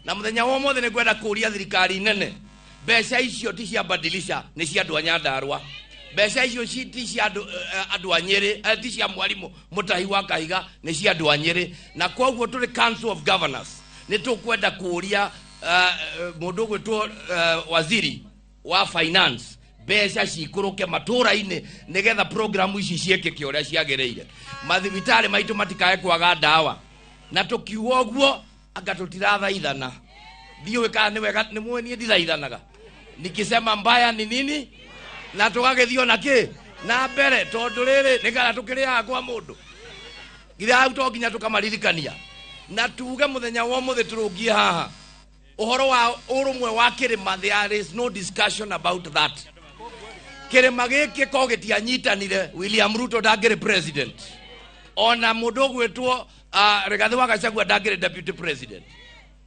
Na mũthenya wa ũmũthĩ nĩ ngwenda kũũria thirikari nene, mbeca icio ti cia badilisha, nĩ cia andũ a Nyandarũa. Mbeca icio ti cia andũ a Nyĩrĩ, ti cia mwarimũ Mũtahi wa Kahiga, nĩ cia andũ a Nyĩrĩ. Na koguo tũrĩ Council of Governors nĩ tũkwenda kũũria mũndũ ũgwĩtwo waziri wa finance mbeca cikũrũke matũra-inĩ nĩgetha programu ici ciĩkĩke ũrĩa ciagĩrĩire. Mathibitarĩ maitũ matikae kwaga ndawa. Na tũkiuga ũguo anga tũtirathaithana. Ndiũĩ kana nĩ wega, nĩ mũĩ niĩ ndithaithanaga. Nikisema mbaya ni nini? Na tũgagĩthiĩ ona kĩ? Na mbere, tondũ rĩrĩ nĩ kana tũkĩrĩaga kwa mũndũ. Githĩ hau to nginya tũkamaririkania. Na tuge mũthenya wa ũmũthĩ tũrũngie haha. Ũhoro wa ũrũmwe wa kĩrĩma, there is no discussion about that. Kĩrĩma gĩkĩ ko gĩtianyitanire, William Ruto ndangĩrĩ president. Ona mũndũ ũgwĩtwo Rigathĩ wa Gachagua ndangĩrĩ deputy president.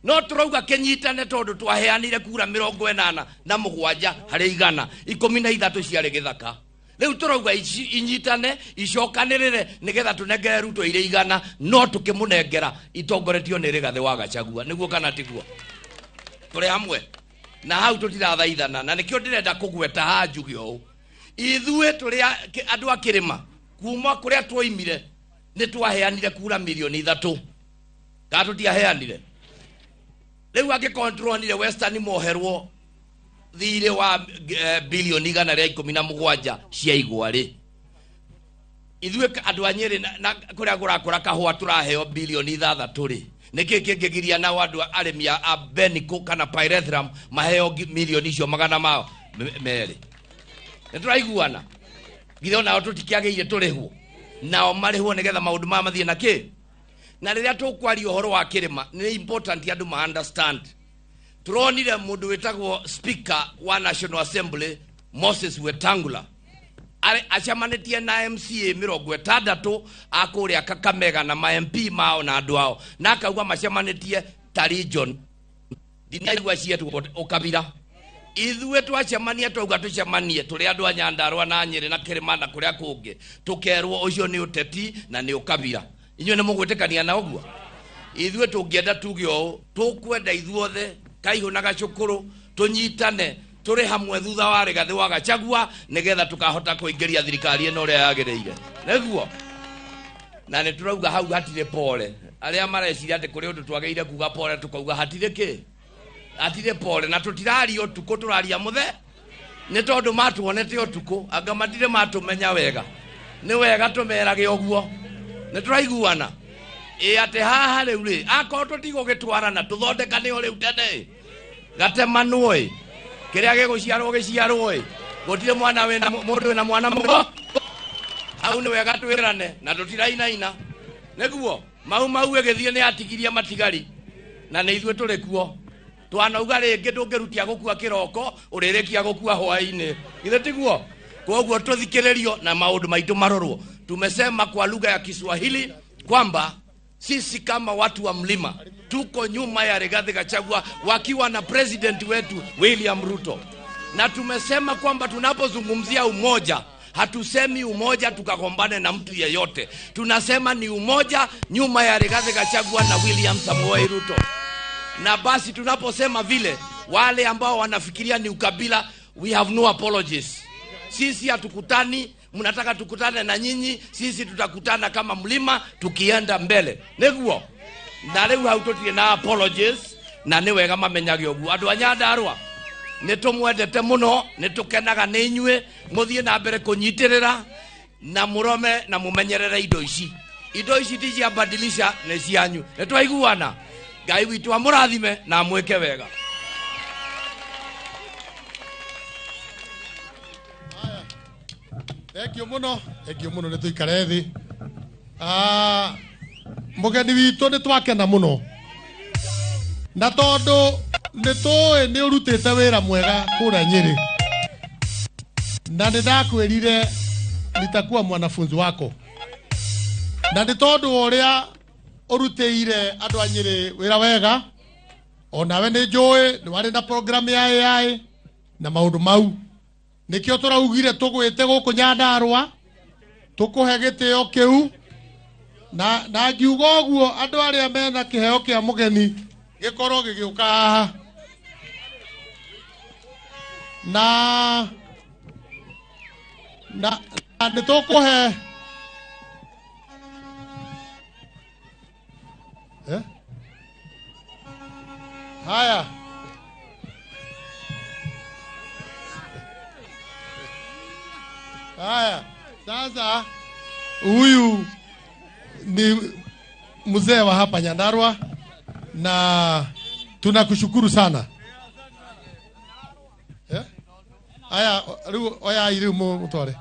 No tũrauga kĩnyitane tondũ twaheanire kura 87 harĩ 100, 13 ciarĩ gĩthaka. Rĩu tũrauga inyitane, icokanĩrĩre nĩgetha tũnengere Ruto irĩ 100, no tũkĩmũnengera itongoretio nĩ Rigathĩ wa Gachagua. Nĩguo kana tiguo? Tũrĩ hamwe. Na hau tũtirathaithana, na nĩkĩo ndĩrenda kũgweta haha njuge ũũ. Ithuĩ tũrĩ andũ a kĩrĩma, kuma kũrĩa twoimire nĩ twaheanire kura milioni 3. Kana tũtiaheanire? Rĩu angĩkorwo nĩtũronire Western moherwo thirĩ wa bilioni 117 cia igwa rĩ, ithuĩ andũ a Nyĩrĩ na kũrĩa kũrakũra kahũa tũraheo bilioni 6 rĩ, nĩkĩ kĩngĩgiria nao andũ arĩmi a Beniko kana Pyrethrum maheo milioni icio magana mao merĩ? Nĩ tũraiguana? Githĩ onao tũtikĩagĩire tũrĩhwo? Nao marĩhwo nĩgetha maũndũ maya mathiĩ na kĩ? Na rĩrĩa tũkwaria ũhoro wa kĩrĩma, nĩ important andũ ma understand. Tũronire mũndũ wĩtagwo Speaker wa National Assembly Moses Wetangula acemanĩtie na MCA 60 a kũrĩa Kakamega na ma MP mao na andũ ao, na akauga macemanĩtie ta region. Ndinaigua cietwo ũkabira. Ithuĩ twacemania twauga tũcemanie tũrĩ andũ a Nyandarũa na Nyĩrĩ na kĩrĩma na kũrĩa kũngĩ, tũkerwo ũcio nĩ ũteti na nĩ ũkabira. Inyuĩ nĩ mũgwĩtĩkania na ũguo? Ithuĩ tũngĩenda tuge ũũ, tũkwenda ithuothe Kaihũ na Gacũkũrũ tũnyitane tũrĩ hamwe thutha wa Rigathĩ wa Gachagua nĩgetha tũkahota kũingĩria thirikari ĩno ũrĩa yagĩrĩire. Nĩguo? Na nĩ tũrauga hau hatirĩ pole. Arĩa mareciria atĩ kũrĩ ũndũ twagĩrĩire kuga pole, tũkauga hatirĩ kĩ? Hatirĩ pole. Na tũtiraria ũtukũ, tũraria mũthenya. Nĩ tondũ matuonete ũtukũ, anga matirĩ matũmenya wega. Nĩ wega tũmerage ũguo. Nĩ tũraiguana? Ĩ atĩ haha rĩu rĩ, akorwo tũtigũgĩtwarana, tũthondekane o rĩu tene. Gatemanwo ĩ. Kĩrĩa gĩgũciarwo gĩciarwo ĩ. Gũtirĩ mwana wĩna mũndũ wĩna mwana mũgo. Hau nĩ wega twĩrane na tũtirainaina. Nĩguo mau mau ĩgĩthiĩ nĩ atigirie matigari. Na nĩ ithuĩ tũrĩ kuo. Twanauga rĩngĩ ndũngĩrutia gũkua kĩroko, ũrĩrĩkia gũkua hwaĩ-inĩ. Githĩ tiguo? Koguo tũthikĩrĩrio na maũndũ maitũ marorwo. Tumesema kwa lugha ya Kiswahili kwamba sisi kama watu wa mlima tuko nyuma ya Rigathi Gachagua wakiwa na president wetu William Ruto. Na tumesema kwamba tunapozungumzia umoja, hatusemi umoja tukagombane na mtu yeyote. Tunasema ni umoja nyuma ya Rigathi Gachagua na William Samoei Ruto. Na basi tunaposema vile, wale ambao wanafikiria ni ukabila, we have no apologies. Sisi hatukutani, mnataka tukutane na nyinyi, sisi tutakutana kama mlima tukienda mbele. Niguo? Na rĩu hau tũtirĩ na apologies, na nĩ wega mamenyage ũguo. Andũ a Nyandarũa, nĩ tũmwendete mũno, nĩ tũkenaga nĩ inyuĩ, mũthiĩ na mbere kũnyitĩrĩra, na mũrome na mũmenyerere indo ici. Indo ici ti cia badilisha nĩ cianyu. Nĩ twaiguana. Ngai witũ amũrathime na amwĩke wega. Thank you muno, thank you muno, nĩ tũikare thĩ. Ah, mũgeni witũ, nĩ twakena mũno na tondũ nĩ tũĩ nĩ ũrutĩte wĩra mwega kũrĩa Nyĩrĩ, na nĩ ndakwĩrire nitakuwa mwanafunzi wako, na nĩ tondũ wa ũrĩa ũrutĩire andũ a Nyĩrĩ wĩra wega, onawe nĩ njũĩ nĩ warĩ na program ya AI na maũndũ mau, nĩkĩo tũraugire tũgwĩte gũkũ Nyandarũa tũkũhe gĩtĩo kĩu. Na ngiuga ũguo andũ arĩa mena kĩheo kĩa mũgeni gĩkorwo gĩgĩũka haha, na nĩ tũkũhe, eh? Haya. Haya, sasa huyu ni mzee wa hapa Nyandarua na tunakushukuru sana. Eh? Haya, riu oya riu mutware.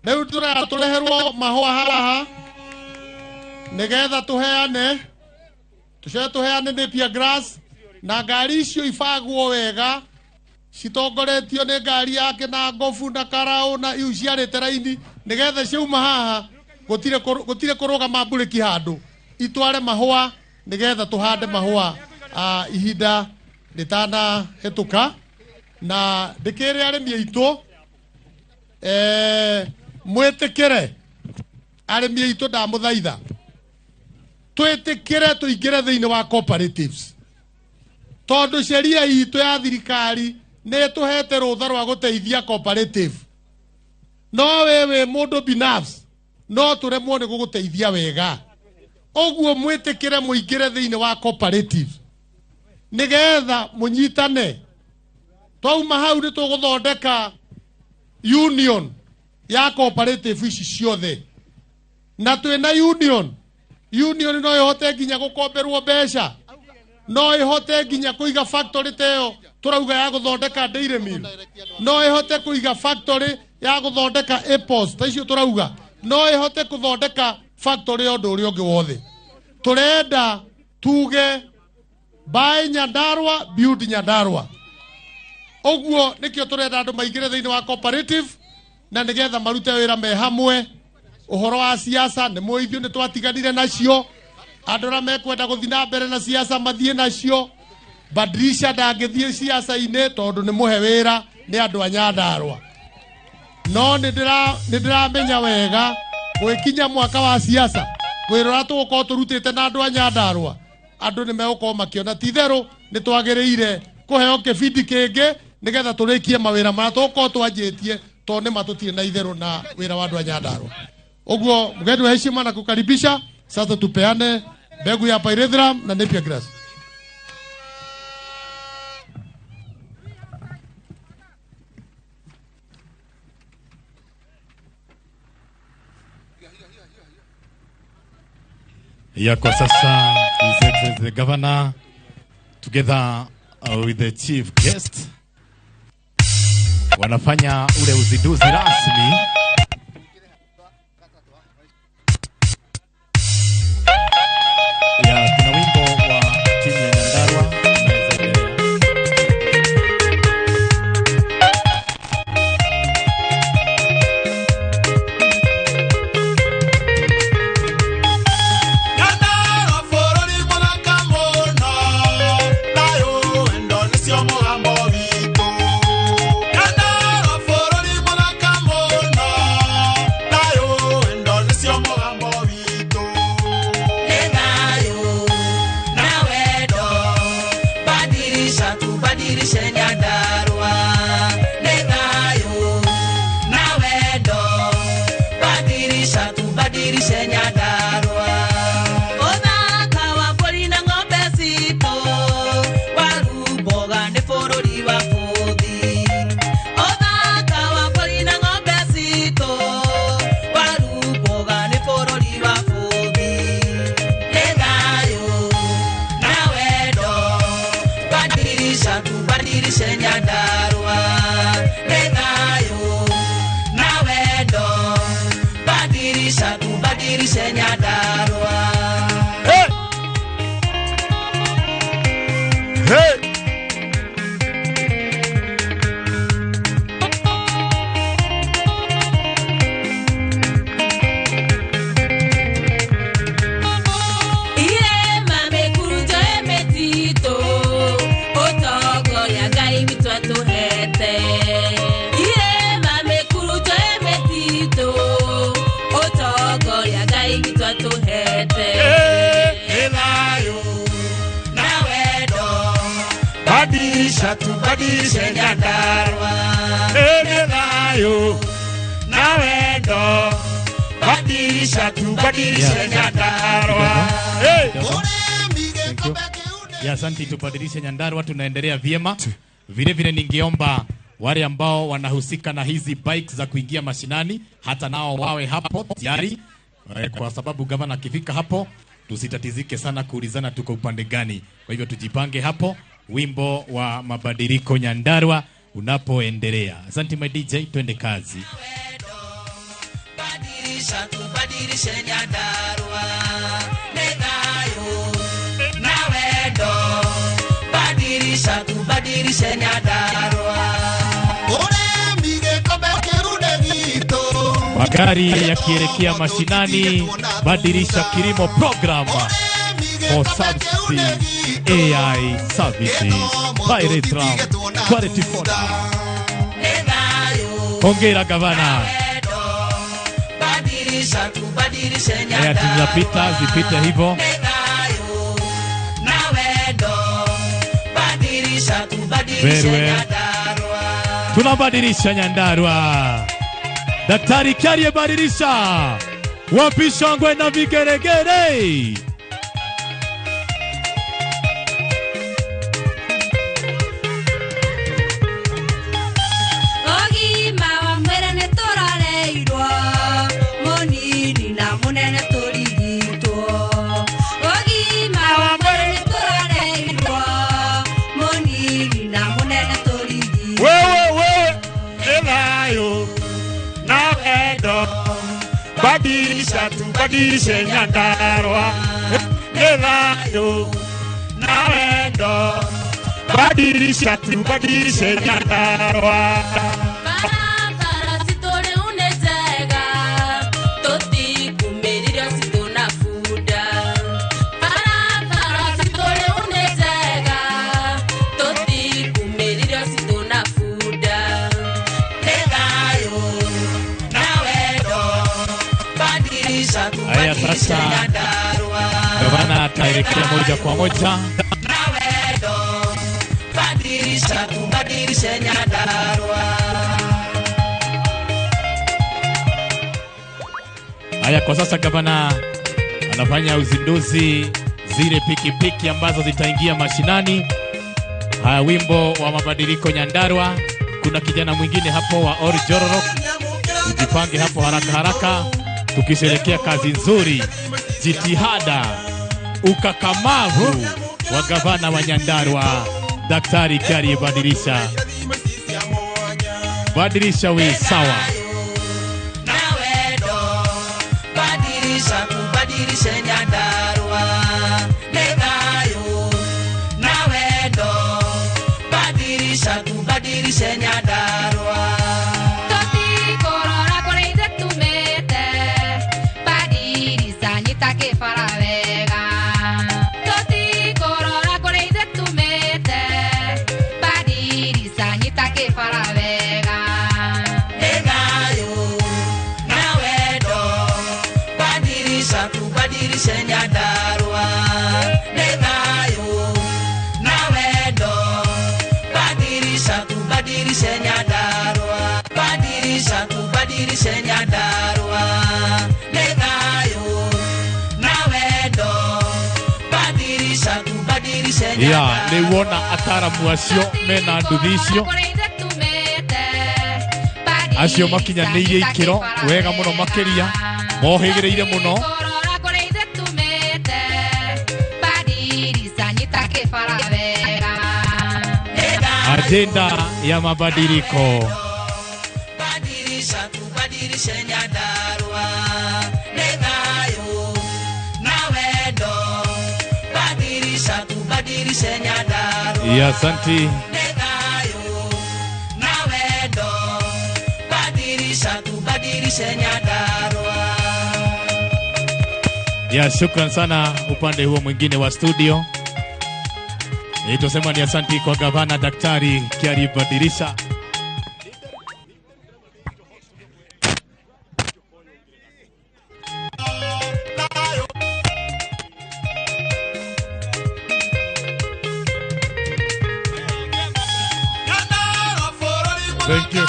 Riu tũreherwo mahũa haha nigetha tũheane, tũcoke tũheane Napier grass, na ngari icio ibagwo wega citongoretio nĩ ngari yake na ngobu na karaũ na iu ciarĩte raini, nigetha ciauma haha gũtirĩ kũrũgama mburĩki handũ, itware mahũa nigetha tũhande mahũa ihinda rĩtanahĩtũka. Na ndĩkĩrĩ arĩmi aitũ, mwĩtĩkĩre, arĩmi aitũ ndamũthaitha twĩtĩkĩre tũingĩre thĩinĩ wa cooperatives, tondũ sheria itũ ya thirikari nĩ ĩtũhete rũtha rwa gũteithia cooperative, no we wĩ mũndũ binafsi no tũremwo nĩ gũgũteithia wega. Ũguo mwĩtĩkĩre mũingĩre thĩinĩ wa cooperative nĩgetha mũnyitane. Twauma hau nĩ tũgũthondeka union ya cooperative ici ciothe, na twĩna union. Union no ĩhote nginya gũkomberwo mbeca, no ĩhote nginya kũiga factory ta ĩyo tũrauga ya gũthondeka Dairy Meal, no ĩhote kũiga factory ya gũthondeka apples ta icio tũrauga, no ĩhote gũthondeka factory ya ũndũ ũrĩa ũngĩ wothe. Tũrenda tuge buy Nyandarua, build Nyandarua. Ũguo nĩkĩo tũrenda andũ maingĩre thĩinĩ wa cooperative na nĩgetha marute wĩra me hamwe. Ũhoro wa siasa nĩ mũĩ ithuĩ nĩ twatiganire nacio, andũ arĩa mekwenda gũthiĩ na mbere na siasa mathiĩ nacio. Badilisha ndangĩthiĩ siasa-inĩ tondũ nĩ mũhe wĩra nĩ andũ a Nyandarua, no nĩ ndĩramenya wega gwĩkinya mwaka wa siasa wĩra ũrĩa tũgũkorwo tũrutĩte na andũ a Nyandarua, andũ nĩ megũkorwo makĩona ti itherũ nĩ twagĩrĩire kũheo kĩbindi kĩngĩ nĩgetha tũrĩkie mawĩra marĩa tũgũkorwo twanjĩtie, tondũ nĩ ma tũtirĩ na itherũ na wĩra wa andũ a Nyandarua. Ũguo mgeni wa heshima na kukaribisha, sasa tupeane mbegu ya pyrethrum na Napier grass. Ya kwa sasa His Excellency the Governor together with the chief guest wanafanya ule uzinduzi rasmi. Ya kuna wimbo wa timu ya Nyandarua unaweza endelea. Nyandarua bũrũri mũthaka mũno, thayũ wendo nĩcio mũgambo witũ. Nyandarua bũrũri mũthaka mũno, Nyandarua nĩ thayũ na wendo badilisha tubadilishe Nyandarua. Hey! Hey! Badilisha tubadilishe Nyandarua nĩ thayũ na wendo badilisha tubadilishe Nyandarua. Ya, asante, tubadilishe Nyandarua, tunaendelea vyema. Vile vile ningeomba wale ambao wanahusika na hizi bikes za kuingia mashinani hata nao wawe hapo tayari, kwa sababu gavana akifika hapo tusitatizike sana kuulizana tuko upande gani. Kwa hivyo tujipange hapo. Wimbo wa mabadiliko Nyandarua unapoendelea. Asante my DJ, twende kazi. Badilisha tubadilishe Nyandarua nĩ thayũ na wendo badilisha tubadilishe Nyandarua. Magari yakielekea mashinani, badilisha kilimo program for subsidy AI services by Retram Quality Fund. Hongera gavana. Haya, tunapita zipite hivyo. Very well. Tunabadilisha Nyandarua. Daktari Kiarie badilisha. Wapi shangwe na vigeregere? Badilisha tubadilishe Nyandarua nĩ thayũ na wendo badilisha tubadilishe Nyandarua. Barabara citũ rĩu nĩ njega tũtikumĩrire citũ na bunda. Barabara citũ rĩu nĩ njega tũtikumĩrire citũ na bunda. Nĩ thayũ na wendo badilisha Haya, sasa gavana ataelekea moja kwa moja. Badilisha tubadilishe Nyandarua. Haya, kwa sasa gavana anafanya uzinduzi zile pikipiki ambazo zitaingia mashinani. Haya, wimbo wa mabadiliko Nyandarua. Kuna kijana mwingine hapo wa Ol Jororok, ujipange hapo haraka haraka, tukisherehekea kazi nzuri, jitihada, ukakamavu wa gavana wa Nyandarua Daktari Kiarie. Badilisha, badilisha we sawa. Na wendo badilisha tubadilishe Nyandarua nĩ thayũ na wendo badilisha tubadilishe Nyandarua. Tũtikũrora kũrĩa ithuĩ tumĩte badilisha nyita kĩbara wega. Tũtikũrora kũrĩa ithuĩ tumĩte badilisha nyita kĩbara wega. Nĩ thayũ na wendo badilisha tubadilishe Nyandarua nĩ thayũ na wendo badilisha tubadilishe Nyandarua. Badilisha tubadilishe Nyandarua nĩ thayũ na wendo badilisha tubadilishe Ya, nĩ wona ataramu acio mena nduthi icio acio makinyanĩirie ikĩro wega mũno makĩria mohĩgĩrĩire mũno. Ajenda ya mabadiliko. Badilisha tubadilishe Nyandarua. Nĩ thayũ na wendo. Badilisha tubadilishe Nyandarua. Ya asanti. Nĩ thayũ na wendo. Badilisha tubadilishe Nyandarua. Ya shukran sana upande huo mwingine wa studio. Nitosema ni asanti kwa gavana Daktari Kiari Badilisha. Thank you.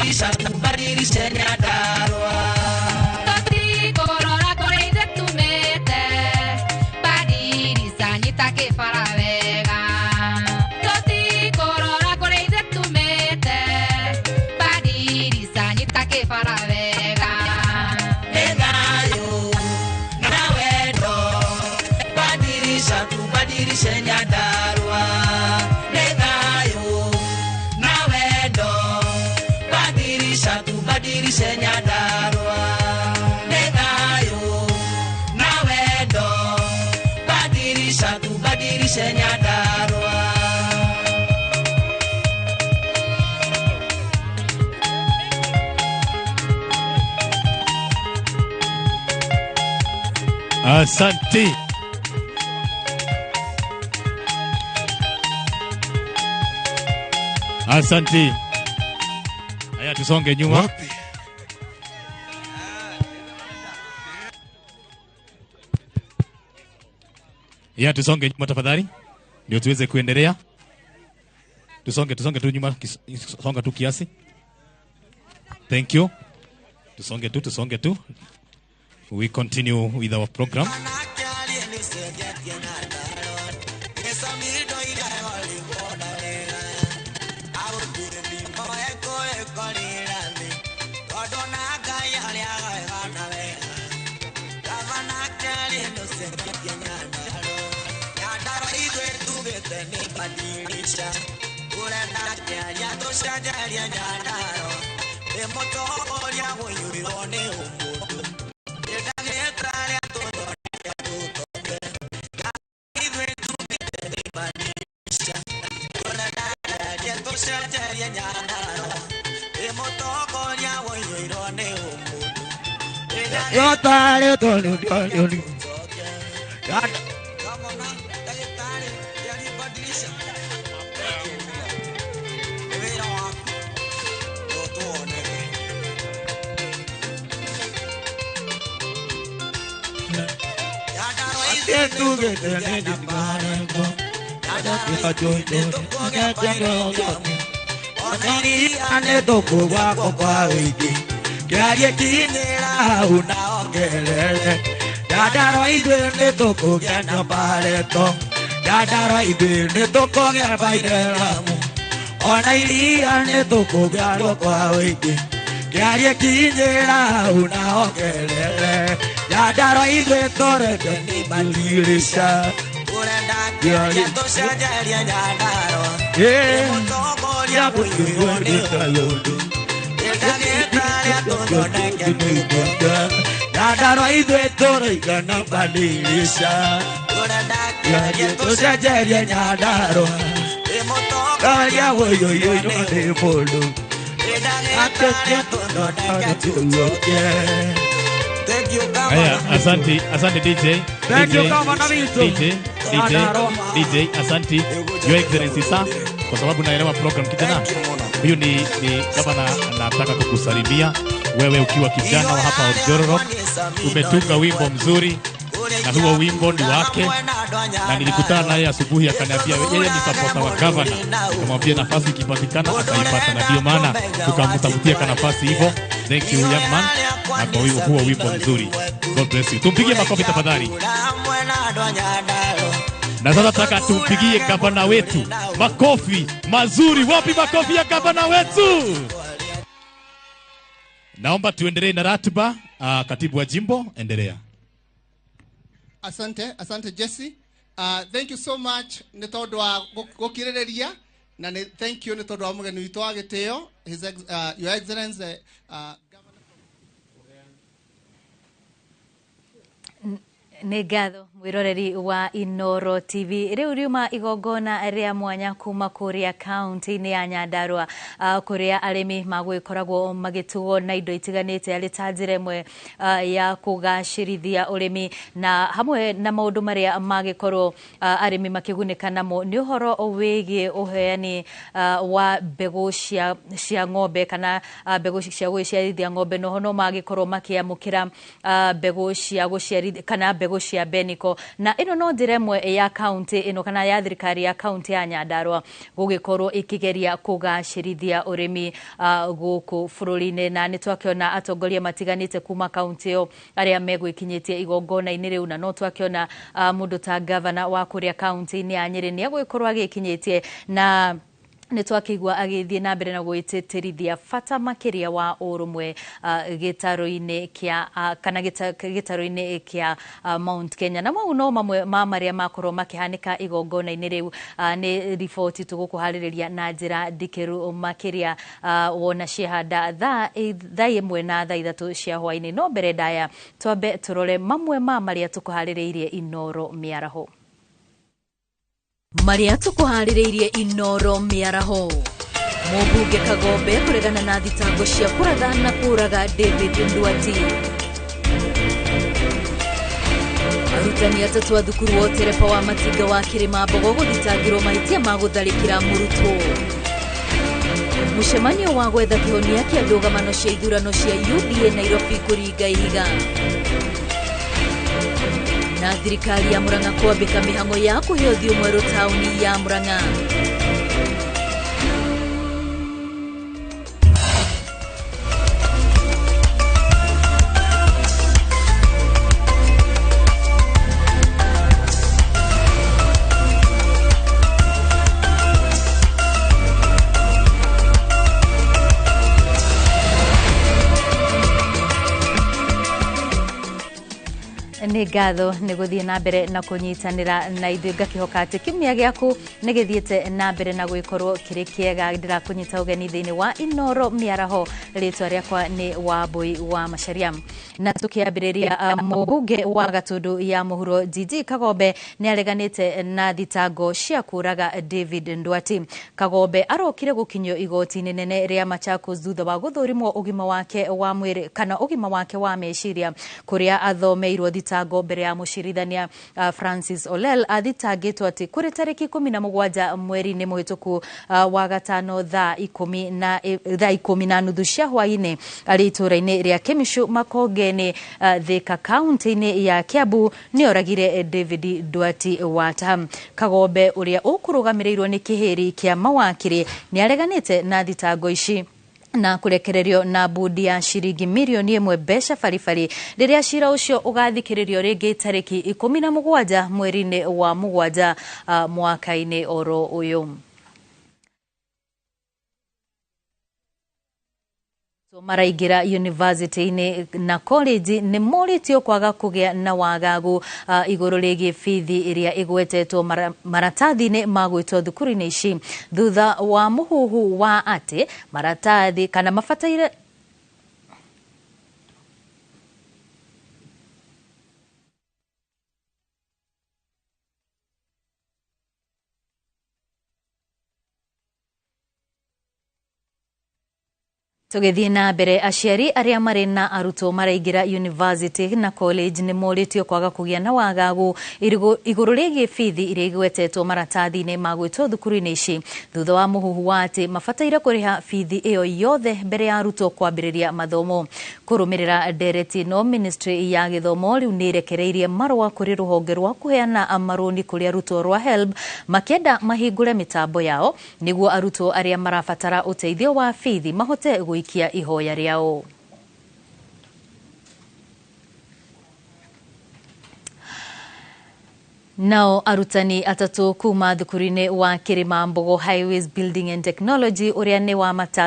Badilisha tubadilishe Nyandarua. Tũtikũrora kũrĩa ithuĩ tumĩte, badilisha nyita kĩbara wega. Tũtikũrora kũrĩa ithuĩ tumĩte, badilisha nyita kĩbara wega. Nĩ thayũ na wendo, badilisha tubadilishe Nyandarua. Nĩ thayũ na wendo, badilisha tubadilishe Nyandarua. Nĩ thayũ na wendo, badilisha tubadilishe Nyandarua. Asante. Asante. Haya, tusonge nyuma. Ya, tusonge nyuma tafadhali, ndio tuweze kuendelea. Tusonge tu nyuma, songa tu kiasi. Thank you. Tusonge tu. We continue with our program. Haya, asante, asante DJ. Thank DJ, you, Governor Witũ. DJ, asante Your Excellency sir, kwa sababu naelewa program kijana. Huyu ni gavana anataka kukusalimia wewe ukiwa kijana wa hapa Oljororok. Umetunga wimbo mzuri na huo wimbo ni wake, na nilikutana naye asubuhi akaniambia yeye ni supporter wa governor. Nikamwambia nafasi ikipatikana ataipata, na ndio maana tukamtafutia ka nafasi hivyo. Thank you young man, na kwa huo wimbo mzuri. God bless you. Tumpigie makofi tafadhali. Na sasa nataka tumpigie gavana wetu makofi mazuri. Wapi makofi ya gavana wetu? Naomba tuendelee na ratiba. Katibu wa jimbo, endelea. Asante, asante Jesse. Thank you so much nĩ tondũ wa gũkirĩrĩria, na nĩ thank you nĩ tondũ wa mũgeni witũ wa gĩtĩo, Your Excellency, Nĩ ngatho mwĩroreri wa Inoro TV. Rĩu riuma igongona rĩa mwanya kuma kũrĩa kaunti-inĩ ya Nyandarua, kũrĩa arĩmi magwĩkoragwo magĩtugwo na indo itiganĩte arĩ ta njĩra ĩmwe ya kũgacĩrithia ũrĩmi, na hamwe na maũndũ marĩa magĩkorwo arĩmi makĩgunĩka namo nĩ ũhoro wĩgiĩ ũheani wa mbegũ cia ng'ombe kana mbegũ cia gũciarithia ng'ombe. Noho no magĩkorwo makĩamũkĩra mbegũ cia gũciarithia kana mbegũ mbegũ cia Beniko, na ĩno no njĩra ĩmwe ya kaunti ĩno kana ya thirikari ya kaunti ya Nyandarua gũgĩkorwo ĩkĩgeria kũgacĩrithia ũrĩmi gũkũ bũrũri-inĩ. Na nĩ twakĩona atongoria matiganĩte kuma kaunti ĩyo arĩa megwĩkinyĩtie igongona-inĩ rĩu, na no twakĩona mũndũ ta gavana wa kũrĩa kaunti-inĩ ya Nyĩrĩ nĩ egũgĩkorwo agĩkinyĩtie, na nĩ twakĩigua agĩthiĩ na mbere na gwĩtĩtĩrithia bata makĩria wa ũrũmwe gĩtarũ-inĩ kĩa kana gĩtarũ-inĩ kĩa Mount Kenya. Na mau no mamwe ma marĩa makorwo makĩhanĩka igongona-inĩ rĩu. Nĩ riboti tũgũkũharĩrĩria na njĩra ndikĩru makĩria wona ciehanda thaa 1 na thaa 3 cia hwaĩ-inĩ. No mbere ndaya twambe tũrore mamwe ma marĩa tũkũharĩrĩirie Inoro mĩaraho. Marĩa tũkũharĩrĩirie Inoro mĩaraho. Mũmbunge Kagombe kũregana na thitango cia kũratha na kũũraga David Nduati. Arutani atatũ a thukuru wa ũtereba wa Matinga wa Kĩrĩma Mbogo gũthitangĩrwo mahĩtia ma gũtharĩkĩra mũrutwo. Mũcemanio wa gwetha kĩhonia kĩa ndũgamano cia ithurano cia UDA Nairobi kũringa ihiga. Na thirikari ya Murang'a kwambĩka mĩhang'o ya kũhe ũthiũ mwerũ taũni ya Murang'a. Nĩ ngatho nĩ gũthiĩ na mbere na kũnyitanĩra na ithuĩ, ngakĩhoka atĩ kiumia gĩaku nĩ gĩthiĩte na mbere na gwĩkorwo kĩrĩ kĩega. Ndĩrakũnyita ũgeni thĩinĩ wa Inoro mĩaraho, rĩtwa rĩakwa nĩ Wambui wa Macharia. Na tũkĩambĩrĩria, mũmbunge wa Gatũndũ ya mũhuro Gigi Kagombe nĩ areganĩte na thitango cia kũũraga David Nduati. Kagombe arokire gũkinyio igoti-inĩ nene rĩa Machakos thutha wa gũthũrimwo ũgima wake wa mwĩrĩ kana ũgima wake wa meciria, kũrĩa athomeirwo thitango mbere ya mũcirithania Francis Olel. Athitangĩtwo atĩ kũrĩ tarĩki 17 mweri-inĩ mũhĩtũku wa gatano thaa 10:30 cia hwaĩ-inĩ arĩ itũũra-inĩ rĩa Kĩmicũ Makongeni, Thika kaunti-inĩ ya Kiambu nĩ oragire David Nduati Wataha. Kagombe ũrĩa ũkũrũgamĩrĩirwo nĩ kĩhĩri kĩa mawakiri nĩ areganĩte na thitango ici na kũrekererio na budi ya ciringi mirioni 1 mbeca baribari rĩrĩa cira ũcio ũgathikĩrĩrio rĩngĩ tarĩki 17 mweri-inĩ wa 7 mwaka-inĩ oro ũyũ. Maraingĩra university-inĩ na college nĩ morĩtio kwaga kũgĩa na wagagu igũrũ rĩgiĩ bithi ĩrĩa ĩgwetetwo maratathi-inĩ ma gwĩtwo thukuru-inĩ ici, thutha wa mũhuhu wa atĩ maratathi kana mabataire Tũgĩthiĩ na mbere, aciari arĩa marĩ na arutwo maraingĩra university na college nĩ morĩtio kwaga kũgĩa na wagagu igũrũ rĩgiĩ bithi iria igwetetwo maratathi-inĩ ma gwĩtwo thukuru-inĩ ici, thutha wa mũhuhu wa atĩ mabataire kũrĩha bithi ĩyo yothe mbere ya arutwo kwambĩrĩria mathomo. Kũrũmĩrĩra ndereti ĩno, ministry ya gĩthomo rĩu nĩ ĩrekereirie marũa kũrĩ rũhonge rwa kũheana marũni kũrĩ arutwo rwa HELB makĩenda mahingũre mĩtambo yao nĩguo arutwo arĩa marabatara ũteithio wa bithi mahote gũikia ihoya rĩao. Nao arutani atatũ kuma thukuru-inĩ wa Kĩrĩma-Mbogo Highways Building and Technology ũrĩa nĩ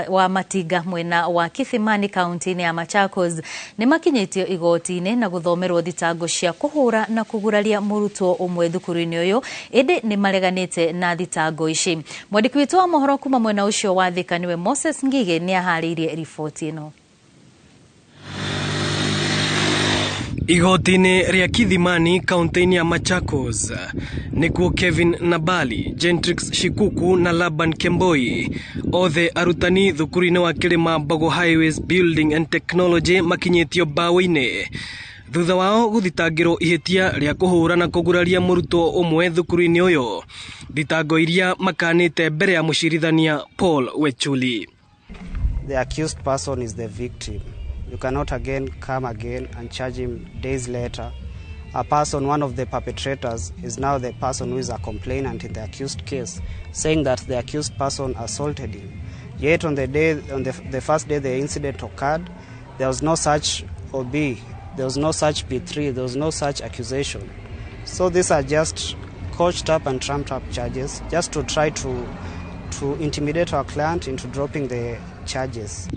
wa Matinga mwena wa Kithimani kaunti-inĩ ya Machakos nĩ makinyĩtio igoti-inĩ na gũthomerwo thitango cia kũhũra na kũguraria mũrutwo ũmwe thukuru-inĩ ũyũ, ĩndĩ nĩ mareganĩte na thitango ici. Mwandĩki witũ wa mohoro kuma mwena ũcio wa Thika nĩwe Moses Ngige nĩ aharĩirie riboti ĩno. Igoti-inĩ rĩa Kithimani kaunti-inĩ ya Machakos nĩkuo Kevin Nabali, Gentrix Shikuku na Laban Kemboi othe arutani thukuru-inĩ wa Kĩrĩma-Mbogo Highways Building and Technology makinyĩtio mbaũ-inĩ thutha wao gũthitangĩrwo ihĩtia rĩa kũhũra na kũguraria mũrutwo ũmwe thukuru-inĩ ũyũ, thitango iria makanĩte mbere ya mũcirithania Paul Wechuli. The accused person is the victim. You cannot again come again and charge him days later a person, one of the perpetrators, is now the person who is a complainant in the accused case, saying that the accused person assaulted him. Yet on the day, on the first day the incident occurred, there was no such OB, there was no such P3, there was no such accusation. So these are just coached up and trumped up charges just to try to intimidate our client into dropping the charges.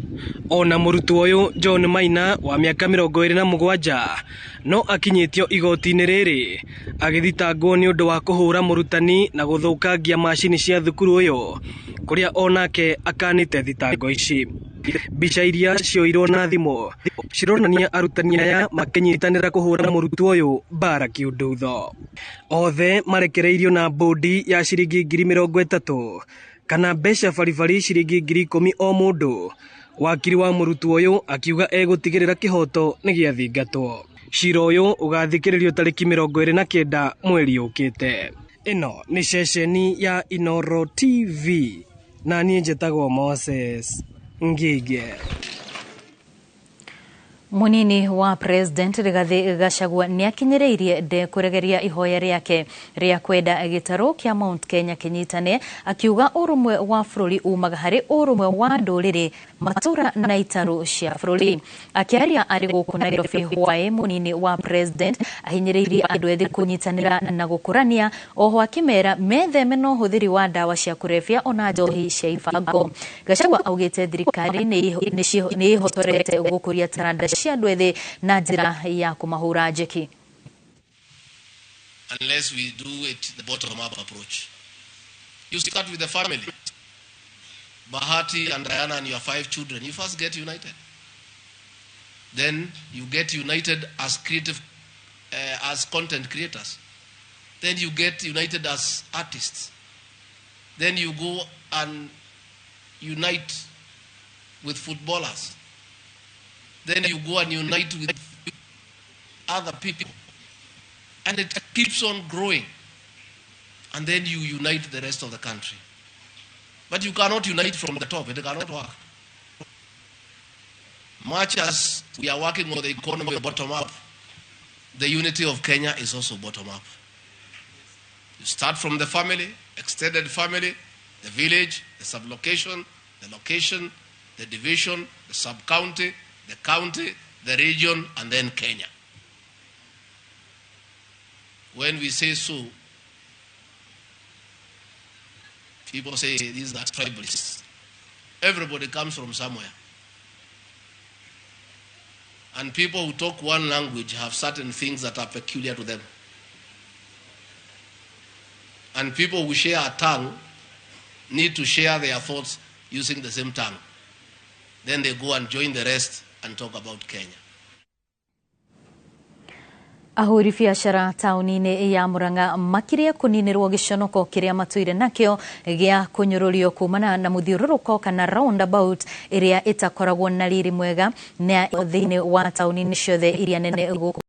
Ona mũrutwo ũyũ John Maina wa mĩaka 27 no akinyĩtio igoti-inĩ rĩrĩ agĩthitangwo nĩ ũndũ wa kũhũra mũrutani na gũthũkangia macini cia thukuru ũyũ kũrĩa onake akanĩte thitango ici. Mbica iria cioirwo na thimũ cironania arutani aya makĩnyitanĩra kũhũra mũrutwo ũyũ mbara kĩundutho. Othe marekereirio na bũndi ya ciringi 30,000 kana mbeca baribari ciringi 10,000 o mũndũ. Wakiri wa mũrutwo ũyũ akiuga egũtigĩrĩra kĩhoto nĩ gĩathingatwo. Cira ũyũ ũgathikĩrĩrio tarĩki 29 mweri ũkĩte. Ĩno nĩ ceceni ya Inoro TV na niĩ njĩtagwo Moses Ngige. Munini wa President Rigathi Gachagua nĩakinyĩrĩirie ndekũregeria ihoya rĩake rĩa kwenda gĩtarũ kĩa Mount Kenya kĩnyitane, akiuga ũrũmwe wa bũrũri umaga harĩ ũrũmwe wa ndũrĩrĩ, matũra na itarũ cia bũrũri. Akĩaria arĩ gũkũ Nairobi hwaĩ, munini wa President ahinyĩrĩirie andũ ethĩ kũnyitanĩra na gũkũrania, oho akĩmera metheme na ũhũthĩri wa ndawa cia kũrebia ona njohi cia ibango. Gachagua augĩte thirikari nĩ ĩhotorete gũkũria taranda cia andũ ethĩ na njĩra ya kũmahũra njeki. Unless we do it the bottom up approach. You start with the family. Bahati and Diana and your 5 children, you first get united. Then you get united as creative, as content creators. Then you get united as artists. Then you go and unite with footballers. Then you go and unite with other people. And it keeps on growing. And then you unite the rest of the country. But you cannot unite from the top. It cannot work. Much as we are working on the economy bottom up, the unity of Kenya is also bottom up. You start from the family, extended family, the village, the sub-location, the location, the division, the sub-county, the county, the region, and then Kenya. When we say so, people say these are tribalists. Everybody comes from somewhere. And people who talk one language have certain things that are peculiar to them. And people who share a tongue need to share their thoughts using the same tongue. Then they go and join the rest and talk about Kenya. Ahũri biacara taũni-inĩ ya Murang'a makirie kũninĩrwo gĩconoko kĩrĩa matũire nakĩo gĩa kũnyũrũrio kumana na mũthiũrũrũko kana roundabout ĩrĩa ĩtakoragwo na riri mwega na thĩinĩ wa taũni-inĩ ciothe iria nene gũkũ.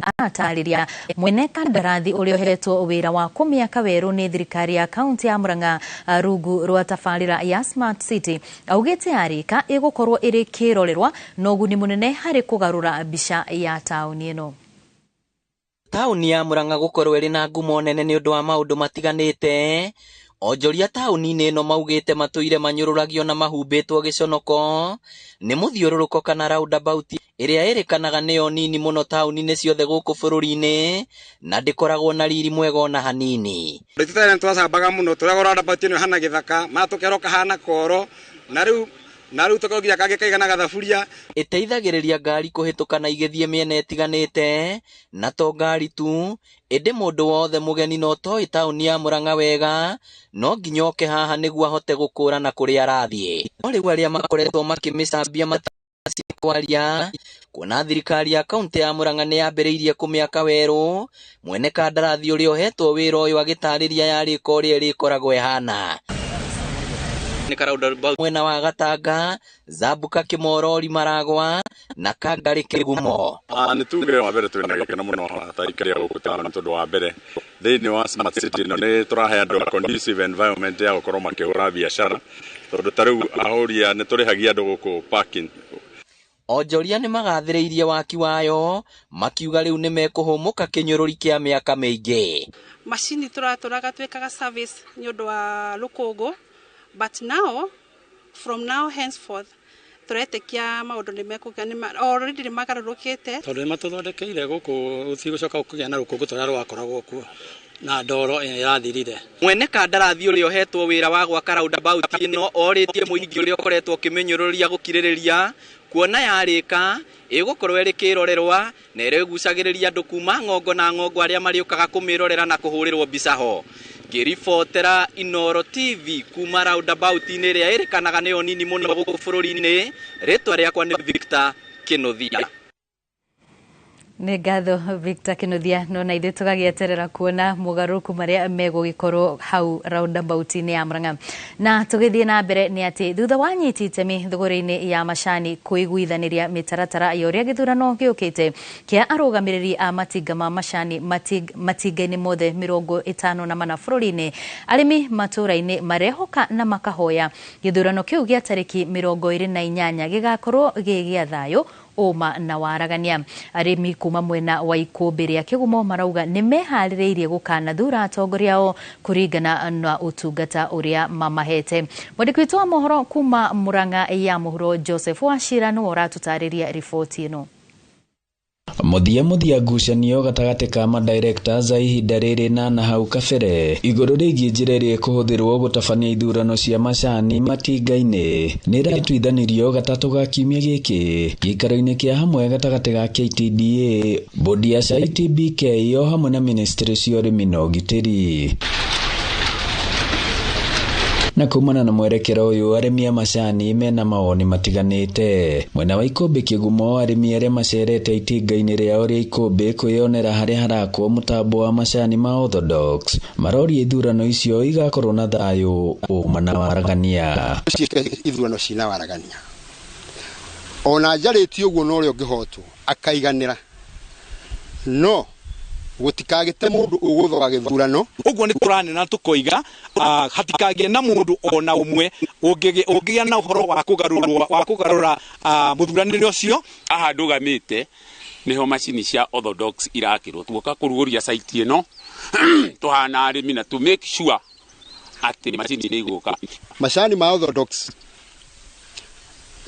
Aratarĩria mwene kandarathi ũrĩa ũheretwo wĩra wa kũmĩaka werũ nĩ thirikari ya kaunti ya Murang'a rungu rwa tabarĩra ya Smart City augĩte yarĩka ĩgũkorwo ĩrĩ kĩrorerwa na ũguni mũnene harĩ kũgarũra mbica ya taũni ĩno. Taũni ya Murang'a gũkorwo ĩrĩ na ngumo nene nĩ ũndũ wa maũndũ matiganĩte. Onjoria taũni-inĩ ĩno maugĩte matũire manyũrũragio na mahumbĩtwo gĩconoko nĩ mũthiũrũrũko kana roundabout ĩrĩa ĩrĩkanaga nĩyo nini mũno taũni-inĩ ciothe gũkũ bũrũri-inĩ na ndĩkoragwo na riri mwega ona hanini. Ndĩtũtene twacambaga mũno tũragwo roundabout ĩno ĩhana gĩthaka matũkerwo kahana koro na rĩu tũkorwo nginya kangĩ kaigana gathaburia. Ĩteithagĩrĩria ngari kũhĩtũka na igĩthiĩ mĩena ĩtiganĩte na to ngari tu ĩndĩ mũndũ wothe mũgeni na ũtoĩ taũni ya Murang'a wega no nginya oke haha nĩguo ahote gũkũrana kũrĩa arathiĩ. No rĩu arĩa makoretwo makĩmĩcambia kwaria kuona thirikari ya kaunti ya Murang'a nĩ yambĩrĩirie kũmĩaka werũ mwene kandarathi ũrĩa ũhetwo wĩra ũyũ agĩtarĩria yarĩka ũrĩa ĩrĩkoragwo ĩhana. Mwena wa Gatanga, Zambuka Kimorori Maragwa na Kangari Kigumo. Nĩ tuge wa mbere twĩna gĩkeno mũno ta aikari a gũkũ taũni tondũ wa mbere thĩinĩ wa Smart City ĩno nĩ tũrahe andũ a conducive environment ya gũkorwo makĩhũra biacara tondũ ta rĩu ahũri nĩ tũrĩhagia andũ gũkũ parking. Onjoria nĩmagathĩrĩirie waki wayo makiuga rĩu nĩmekũhũmũka kĩnyũrũri kĩa mĩaka mĩingĩ. Macini tũratũraga twĩkaga service nĩ ũndũ wa rũkũngũ, but now from now henceforth tũretĩkia maũndũ nĩ already nĩ magarũrũkĩte. Tondũ nĩ matũthondekeire gũkũ gũtigũcoka kũgĩa na rũkũngũ tũrĩa rwakoragwo kuo na ndoro ĩrĩa ĩrathirire. Mwene kandarathi ũrĩa ũhetwo wĩra wa gwaka roundabout ĩno orĩtie mũingĩ ũrĩa ũkoretwo ũkĩmĩnyũrũria gũkirĩrĩria kuona yarĩka ĩgũkorwo ĩrĩ kĩrorerwa na ĩrĩgucagĩrĩria andũ kuma ng'ongo na ng'ongo arĩa marĩũkaga kũmĩrorera na kũhũrĩrwo mbica ho. Ngĩribotera Inooro TV kuma roundabout-inĩ ĩrĩa ĩrĩkanaga nĩyo nini mũno gũkũ bũrũri-inĩ, rĩtwa rĩakwa nĩ Victor Kĩnuthia. Nĩ ngatho Victor Kĩnuthia, no na ithuĩ tũgagĩeterera kuona mogarũrũku marĩa megũgĩkorwo hau roundabout-inĩ ya Murang'a. Na tũgĩthiĩ na mbere nĩ atĩ thutha wa nyiti itemi thũgũrĩ-inĩ ya macani kũiguithanĩria mĩtaratara ya ũrĩa gĩthurano gĩũkĩte kĩa arũgamĩrĩri a matinga ma macani matinga-inĩ mothe 54 bũrũri-inĩ, arĩmi matũũra-inĩ marehoka na makahoya gĩthurano kĩu gĩa tarĩki 28 gĩgakorwo gĩ gĩa thayũ, ũma na waragania. Arĩmi kuma mwena wa Ikũmbĩ rĩa Kĩgumo marauga nĩ meharĩrĩirie gũkanathura atongoria ao kũringana na ũtungata ũrĩa mamahete. Mwandĩki witũ wa mohoro kuma Murang'a ya mũhuro Joseph Wachira nĩwe ũratũtarĩria riboti ĩno. Mũthia mũthia ngucanio gatagatĩ ka madirectors a ihinda rĩrĩ na hau kabere igũrũ rĩgiĩ njĩra ĩrĩa ĩkũhũthĩrwo gũtabania ithurano cia macani matinga-inĩ nĩ ĩratuithanirio gatatũ ga kiumia gĩkĩ gĩikaro-inĩ kĩa hamwe gatagatĩ ga KTDA, bodi ya CITBK o hamwe na ministry cia ũrĩmi na ũgitĩri. Na kumana na mwerekero ũyũ arĩmi a macani mena mawoni matiganĩte. Mwena wa Ikũmbĩ Kĩgumo arĩmi arĩa macerete itinga-inĩ rĩao rĩa Ikũmbĩ kwĩyonera harĩa harakwo mũtambo wa macani ma Orthodox maroria ithurano icio igakorwo na thayũ, ũma na waragania. Ithurano cina waragania ona njarĩtie ũguo na ũrĩa ũngĩhotwo akaiganĩra, no gutikagite mundu uguthoga githurano. Uguo ni turanena tukoiga hatikagie na mundu ona umwe ungigia na uhoro wa kugarurwo wa kugarura muthuranire ucio. Aha ndugamite niho macini cia Orthodox irakirwo tuoka kuruguria site ino tuhana arimi na to make sure ati macini ni iguka. Macani ma Orthodox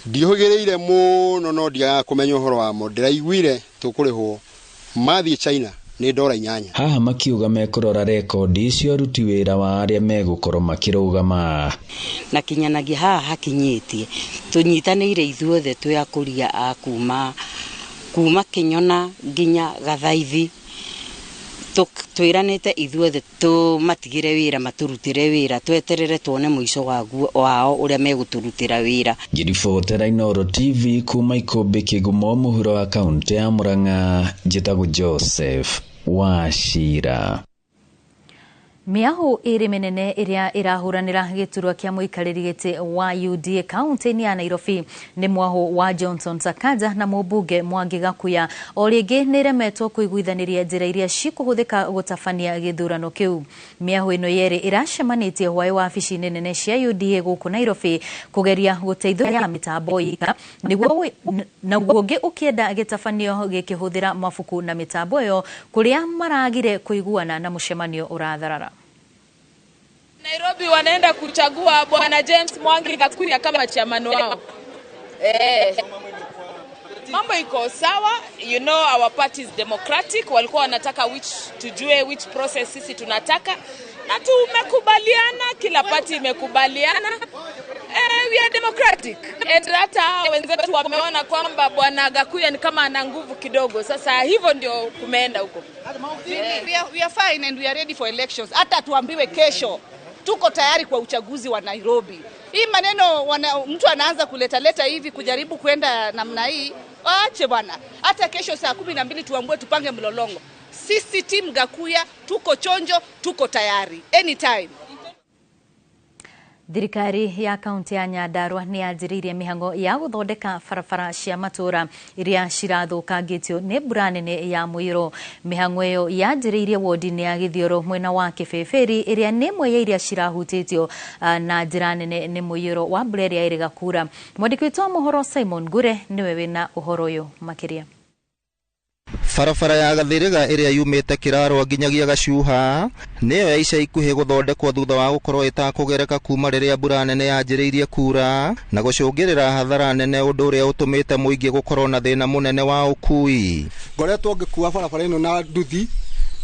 ndihugireire muno no ndiaga kumenya uhoro wamo, ndiraiguire tukurihwo mathie China ni ndora 8. Haha makiuga mekũrora rekondi cia aruti wĩra wa arĩa megũkorwo makĩrũgama. Na kinyanagia haha hakinyĩtie tũnyitanĩire ithuothe twĩ akũria a kuma Kĩnyona nginya Gathaithi, twĩranĩte ithuothe tũmatigĩre wĩra matũrutĩre wĩra, tweterere tuone mũico wao ũrĩa megũtũrutĩra wĩra. Ngĩribotera Inooro TV kuma Ikũmbĩ Kĩgumo mũhuro wa kaũntĩ ya Murang'a, njĩtagwo Joseph Wachira. Mĩahũ ĩrĩ mĩnene ĩrĩa ĩrahũranĩra gĩturwa kĩa mũikarĩri gĩtĩ wa UDA kaũntĩ-inĩ ya Nairobi nĩ mwahũ wa Johnson Sakaja na mũmbunge Mwangi Gakuya o rĩngĩ nĩ ĩremetwo kũiguithanĩria njĩra iria cikũhũthĩka gũtabania gĩthurano kĩu. Mĩahũ ĩno yerĩ ĩracemanĩtie hwaĩ wabici-inĩ nene cia UDA gũkũ Nairobi kũgeria gũteithũra mĩtambo ika nĩguo naguo ũngĩ ũkĩenda gĩtabanio gĩkĩhũthĩra mabuku na mĩtambo ĩyo kũrĩa maragire kũiguana na mũcemanio ũratharara. Nairobi wanaenda kuchagua Bwana James Mwangi Gakuya kama chairman wao. Mambo iko sawa, you know our party is democratic. Walikuwa wanataka which tujue which process sisi tunataka na tumekubaliana, kila party imekubaliana. We are democratic. And hata wenzetu wameona kwamba Bwana Gakuya ni kama ana nguvu kidogo. Sasa hivyo ndio kumeenda huko. We are fine and we are ready for elections. Hata tuambiwe kesho tuko tayari kwa uchaguzi wa Nairobi. Hii maneno mtu anaanza kuleta leta hivi kujaribu kwenda namna hii, aache bwana. Hata kesho saa 12 tuambiwe tupange mlolongo. Sisi team Gakuya tuko chonjo, tuko tayari anytime. Thirikari ya kaunti ya Nyandarua nĩ yanjĩrĩirie mĩhang'o ya gũthondeka barabara cia matũũra iria cirathũkangĩtio nĩ mbura nene ya mũiyũro. Mĩhang'o ĩyo yanjĩrĩirie wodi-inĩ ya Gĩthioro mwena wa Kĩbĩbĩri ĩrĩa nĩ ĩmwe ya iria cirahutĩtio na njĩra nene nĩ mũiyũro wa mbura ĩrĩa ĩrĩga kuura. Mwandĩki witũ wa mohoro Simon Ngure nĩwe wĩna ũhoro ũyũ makĩria. Barabara ya Gathiriga ĩrĩa yumĩte Kĩrarwa nginyagia Gacuha nĩyo ya ica ikuhĩ gũthondekwo thutha wa gũkorwo ĩtakũgereka kuma rĩrĩa mbura nene yanjĩrĩirie kura na gũcũngĩrĩra hathara nene, ũndũ ũrĩa ũtũmĩte mũingĩ gũkorwo na thĩna mũnene wa ũkui. Ngoretwo ngĩkua barabara ĩno na nduthi,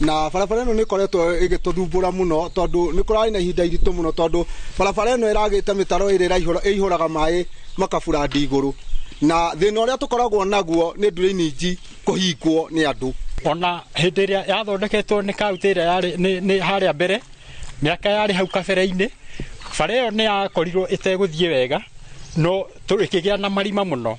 na barabara ĩno nĩ ĩkoretwo ĩgĩtũthumbũra mũno tondũ nĩ kũrarĩ na ihinda iritũ mũno tondũ barabara ĩno ĩragĩte mĩtaro ĩrĩa ĩihũraga maĩ makaburandi igũrũ, na thĩna ũrĩa tũkoragwo naguo nĩ drainage kũhingwo nĩ andũ. Ona hĩndĩ ĩrĩa yathondeketwo nĩ kaunti ĩrĩa yarĩ nĩ harĩa mbere, mĩaka yarĩ hau kabere-inĩ, bara ĩyo nĩ yakorirwo ĩtegũthiĩ wega, no ĩkĩgĩa na marima mũno.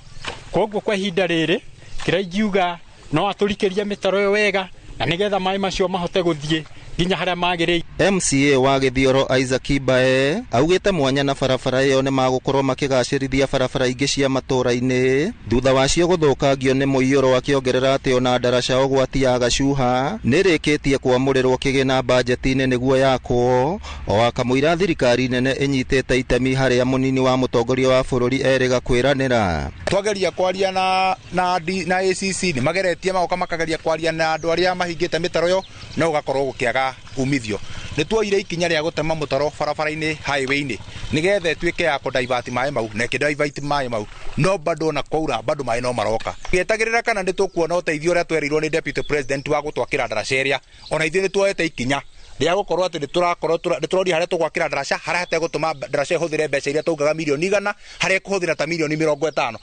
Koguo kwa ihinda rĩrĩ kĩrĩa ingiuga no atũrikĩrie mĩtaro ĩyo wega na nĩgetha maĩ macio mahote gũthiĩ nginya harĩa magĩrĩire. MCA wa Gĩthioro Isaac Mbae augĩte mwanya na barabara ĩyo nĩ magũkorwo makĩgacĩrithia barabara ingĩ cia matũũra-inĩ thutha wacio gũthũkangio nĩ mũiyũro, akĩongerera atĩ ona ndaraca ũgwati ya Gacuha nĩ ĩrĩkĩtie kwamũrĩrwo kĩgĩna bajeti-inĩ nĩguo yakwo, o akamũira thirikari nene ĩnyitĩte itemi harĩa mũnini wa mũtongoria wa bũrũri erĩga kwĩranĩra. Twageria kwaria na ACC nĩ mageretie magoka makageria kwaria na andũ arĩa mahingĩte mĩtaro ĩyo no gũgakorwo gũkĩaga umithio. Nĩ tuoire ikinya rĩa gũtema mũtaro barabara-inĩ highway-inĩ nĩgetha ĩtuĩke ya kũdivert maĩ mau, na ĩkĩdivert maĩ mau no bado na kwaura bado maĩ no maroka. Gĩetagĩrĩra kana nĩ tũkuona ũteithio ũrĩa twerirwo nĩ deputy president wa gũtwakĩra ndaraca ĩrĩa, ona ithuĩ nĩ tuoete ikinya rĩa gũkorwo atĩ nĩ tũroria harĩa tũgwakĩra ndaraca harĩa hategũtũma ndaraca ĩhũthĩre mbeca iria taugaga mirioni 100 harĩa ĩkũhũthĩra ta mirioni 50.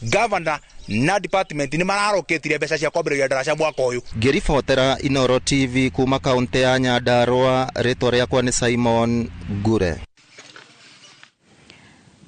Governor na department nĩ mararokĩtire mbeca cia kwambĩrĩria ndaraca mwaka ũyũ. Ngĩribotera Inooro TV kuma kaunti ya Nyandarua, rĩtwa rĩakwa nĩ Simon Ngure.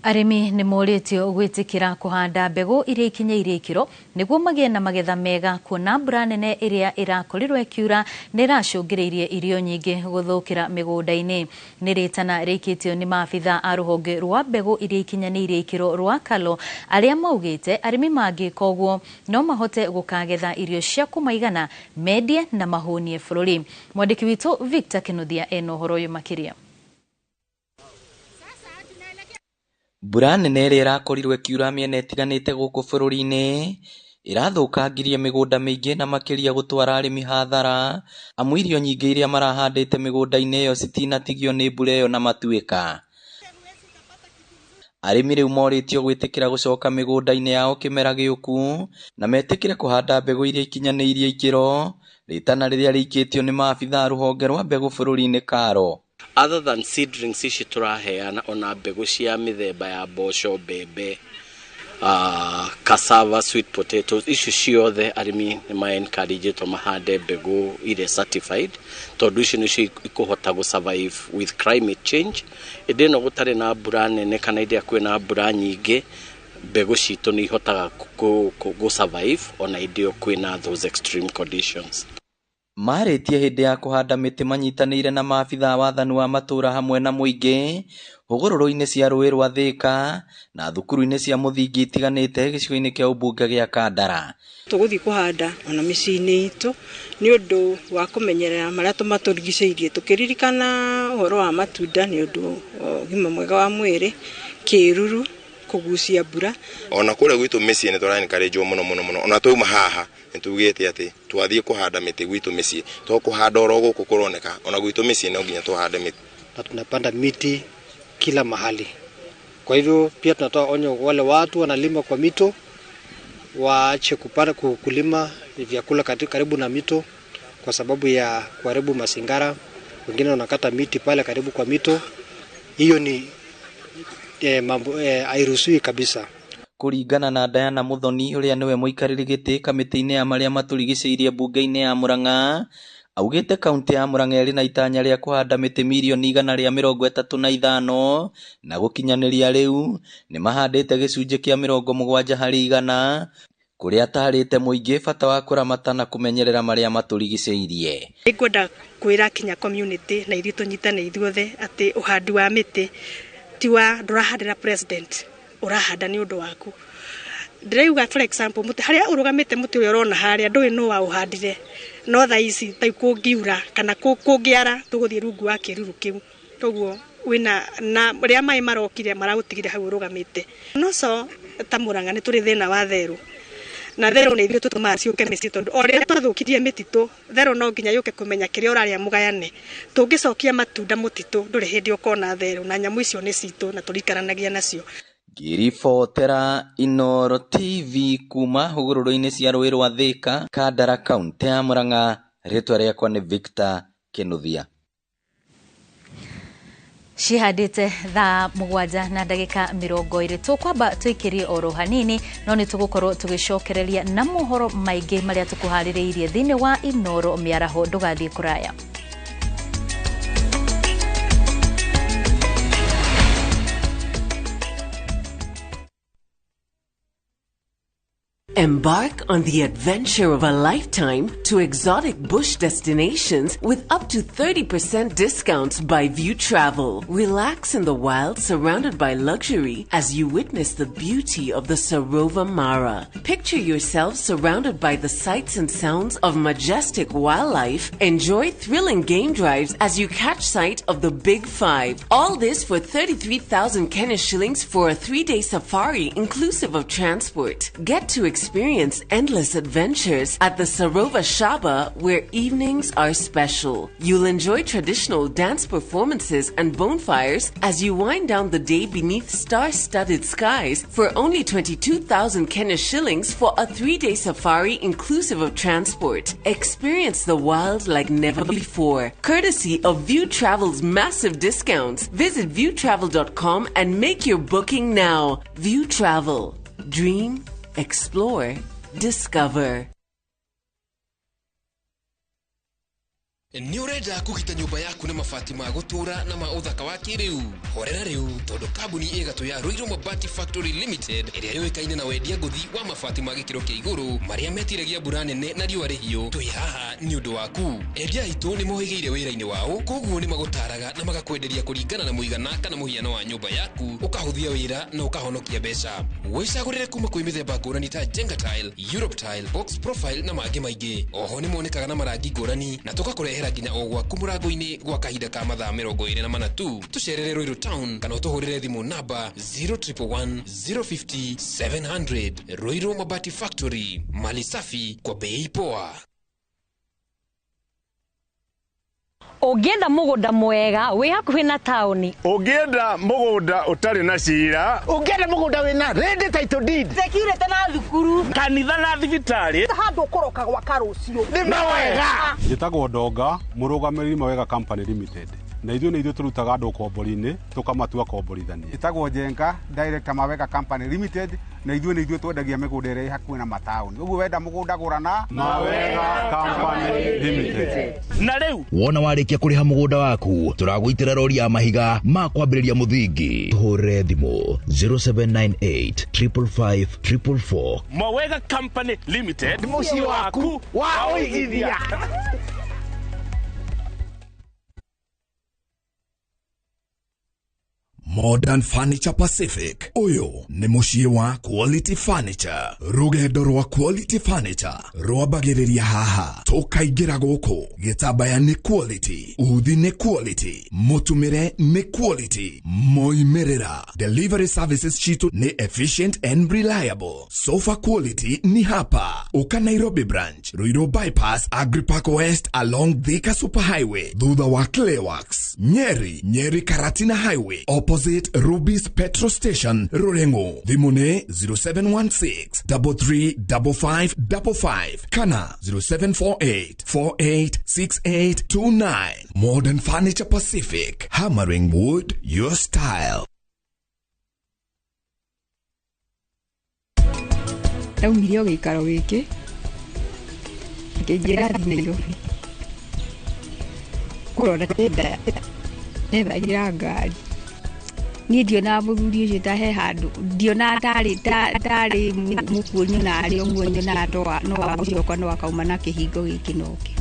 Arĩmi nĩ morĩtio gwĩtĩkĩra kũhanda mbegũ iria ikinyĩirie ikĩro nĩguo magĩe na magetha mega, kuona mbura nene ĩrĩa ĩrakorirwo ĩkiura nĩ ĩracũngĩrĩirie irio nyingĩ gũthũkĩra mĩgũnda-inĩ. Nĩ rĩtana rĩikĩtio nĩ maabitha a rũhonge rwa mbegũ iria ikinyanĩirie ikĩro rwa Kalo, arĩa maugĩte arĩmi mangĩka ũguo no mahote gũkagetha irio cia kũmaigana, mendie na mahũnie bũrũri. Mwandĩki witũ Victor Kinuthia ena ũhoro ũyũ makĩria. Mbura nene ĩrĩa ĩrakorirwo ĩkiura mĩena ĩtiganĩte gũkũ bũrũri-inĩ ĩrathũkangirie mĩgũnda mĩingĩ na makĩria gũtwara arĩmi hathara, amu irio nyingĩ iria marahandĩte mĩgũnda-inĩ ĩyo citinatigio nĩ mbura ĩyo na matuĩka. Arĩmi rĩu morĩtio gwĩtĩkĩra gũcoka mĩgũnda-inĩ yao kĩmera gĩũku na metĩkĩre kũhanda mbegũ iria ikinyanĩirie ikĩro, rĩtana rĩrĩa rĩikĩtio nĩ maabitha a rũhonge rwa mbegũ bũrũri-inĩ Karo. Other than seedlings ici tũraheana ona mbegũ cia mĩthemba ya mboco, mbembe, cassava, sweet potatoes, icio ciothe arĩmi nĩ ma-encourage-ĩtwo mahande mbegũ iria certified tondũ icio nĩcio ikũhota gũ survive with climate change. Hĩndĩ ĩno gũtarĩ na mbura nene kana hĩndĩ ĩrĩa kwĩna mbura nyingĩ, mbegũ citũ nĩ ihotaga gũ survive ona hĩndĩ ĩyo kwĩna those extreme conditions. Marĩtie hĩndĩ ya kũhanda mĩtĩ manyitanĩire na maabitha a wathani wa matũũra hamwe na mũingĩ hũgũrũrũ-inĩ cia rũĩ rwa Thĩka na thukuru-inĩ cia mũthingi itiganĩte gĩcigo-inĩ kĩa ũmbunge gĩa Kandara. Tũgũthiĩ kũhanda ona mĩciĩ-inĩ itũ nĩ ũndũ wa kũmenyerera marĩa tũmatũrigicĩirie, tũkĩririkana ũhoro wa matunda nĩ ũndũ wa ũgima mwega wa mwĩrĩ, kĩruru, kũgucia mbura. Ona kũrĩa gwitũ mĩciĩ nĩ tũra encourage mũno mũno mũno, ona twauma haha nĩ tugĩte atĩ twathiĩ kũhanda mĩtĩ gwitũ mĩciĩ, to kũhanda oro gũkũ kũroneka, ona gwitũ mĩciĩ no nginya tũhande mĩtĩ. Na tunapanda miti kila mahali. Kwa hivyo pia tunatoa onyo wale watu wanalima kwa mito waache kupanda kulima vyakula karibu na mito kwa sababu ya kuharibu mazingara. Wengine wanakata miti pale karibu kwa mito, hiyo ni mambo hairuhusiwi kabisa. Kũringana na Diana Muthoni ũrĩa nĩwe mũikarĩri gĩtĩ kamĩtĩ-inĩ ya marĩa matũrigicĩirie mbunge-inĩ ya Murang'a, augĩte kaunti ya Murang'a ĩrĩ na itanya rĩa kũhanda mĩtĩ mirioni 135 na gũkinyanĩria rĩu nĩ mahandĩte gĩcunjĩ kĩa 70 harĩ igana, kũrĩa atarĩte mũingĩ bata wa kũramata na kũmenyerera marĩa matũrigicĩirie. Nĩngwenda kwĩra kinya community na ithuĩ tũnyitane ithuothe atĩ ũhandi wa mĩtĩ Ti wa ndũrahandĩra president, ũrahanda nĩ ũndũ waku. Ndĩrauga for example, mũtĩ harĩa ũrũgamĩte, mũtĩ ũrĩa ũrona harĩa, ndũĩ nũ waũhandire, no thaa ici ta kũngiura kana kũngĩara, tũgũthiĩ rungu wa kĩruru kĩu. Koguo wĩna na rĩrĩa maĩ marokire maragũtigire hau ũrũgamĩte. No so ta Murang'a nĩ tũrĩ thĩna wa therũ, na therũ nĩ ithuĩ tũtũmaga ciũke mĩciĩ, tondũ o rĩrĩa twathũkirie mĩtitũ, therũ no nginya yũke kũmenya kĩrĩa ũrarĩa mũgayane. Tũngĩcokia matunda mũtitũ, ndũrĩ hĩndĩ ũkona therũ, na nyamũ icio nĩ citũ na tũrikaranagia nacio. Ngĩribotera Inooro TV kuma hũgũrũrũ-inĩ cia rũĩ rwa Thika, Kandara, kaũntĩ ya Murang'a, rĩtwa rĩakwa nĩ Victor Kinuthia. Cihandĩte thaa 7:20. Tũkwamba tũikĩrie oro hanini, no nĩ tũgũkorwo tũgĩcokereria na mohoro maingĩ marĩa tũkũharĩrĩirie thĩinĩ wa Inooro mĩaraho. Ndũgathiĩ kũraya. Embark on the adventure of a lifetime to exotic bush destinations with up to 30% discounts by View Travel. Relax in the wild surrounded by luxury as you witness the beauty of the Sarova Mara. Picture yourself surrounded by the sights and sounds of majestic wildlife. Enjoy thrilling game drives as you catch sight of the Big Five. All this for 33,000 Kenya shillings for a 3-day safari inclusive of transport. Get to experience endless adventures at the Sarova Shaba, where evenings are special. You'll enjoy traditional dance performances and bonfires as you wind down the day beneath star-studded skies for only 22,000 Kenya shillings for a 3-day safari inclusive of transport. Experience the wild like never before, courtesy of View Travel's massive discounts. Visit viewtravel.com and make your booking now. View Travel. Dream, explore, discover. Nĩ ũrenda kũgita nyũmba yaku na mabati ma gũtũũra na ma ũthaka wa kĩrĩu? Horera rĩu, tondũ kambuni ĩgatũ ya Ruiru Mabati Factory Limited, ĩrĩa yũĩkaine na wendia ngũthi wa mabati ma gĩkĩro kĩa igũrũ marĩa metiragia mbura nene na riũa rĩhiũ, twĩ haha nĩ ũndũ waku. Endia aitũ nĩ mohĩgĩire wĩra-inĩ wao, koguo nĩ magũtaraga na magakwenderia kũringana na mũigana kana mũhiano wa nyũmba yaku, ũkahũthia wĩra na ũkahonokia mbeca. Wĩcagũrĩre kuma kwĩ mĩthemba ngũrani ta Jenga Tile, Europe Tile, Box Profile na mangĩ maingĩ. Oho nĩ monekaga na marangi ngũrani na tũgakũrehera nginya o gwaku mũrango-inĩ gwa kahinda ka mathaa 24 tu. Tũcerere Ruiru Town kana ũtũhũrĩre thimũ namba 0111 050 700. Ruiru Mabati Factory, mali safi kwa bei poa. Ũngĩenda mũgũnda mwega wĩ hakuhĩ na taũni, ũngĩenda mũgũnda ũtarĩ na cira, ũngĩenda mũgũnda wĩna ready title deed, security na thukuru, kanitha na thibitarĩ, handũ ũkũroka gwaka rũciũ nĩ mawega. Njĩtagwo Ndonga, mũrũgamĩrĩri Mawega Company Limited, na ithuĩ nĩ ithuĩ tũrutaga andũ ũkombori-inĩ tũkamatua komborithania. Njĩtagwo Njenga, director Mawega Company Limited, na ithuĩ nĩ ithuĩ twendagia mĩgũnda ĩrĩa ĩ hakuhĩ na mataũni. Ũguo wenda mũgũnda gũra na Mawega Company Limited. Na rĩu wona warĩkia kũrĩha mũgũnda waku, tũragũitĩra rori ya mahiga ma kwambĩrĩria mũthingi. Tũhũrĩre thimũ 0798 555 444. Mawega Company Limited, mũciĩ waku wa ũigithia. Modern Furniture Pacific. Ũyũ nĩ mũciĩ wa Quality Furniture. Rũgendo rwa Quality Furniture rwambagĩrĩria haha. Tũkaingĩra gũkũ. Gĩtambaya nĩ quality, uthi nĩ quality, mũtumĩre nĩ quality, moimĩrĩra. Delivery services citũ nĩ efficient and reliable. Sofa quality ni hapa. Ũka Nairobi branch, Ruiru bypass, Agripark West along Thika Superhighway, thutha wa Clayworks, Nyeri, Nyeri Karatina Highway, opposite Ruby's Petrol Station, Rurengo. Thimũ nĩ 0716 335555 kana 0748 486829. Modern Furniture Pacific, hammering wood your style. Ndaumire o gĩikaro gĩkĩ ngĩnjĩra thiĩ Nairobi kũrora ndethagĩra ngari. Niĩ ndionaga mũthuri ũcio ta he handũ, ndionaga tarĩ mũkuo, nyonaga arĩ o muoyo, nyonaga no wagũcoka no akauma na kĩhingo gĩkĩ noke.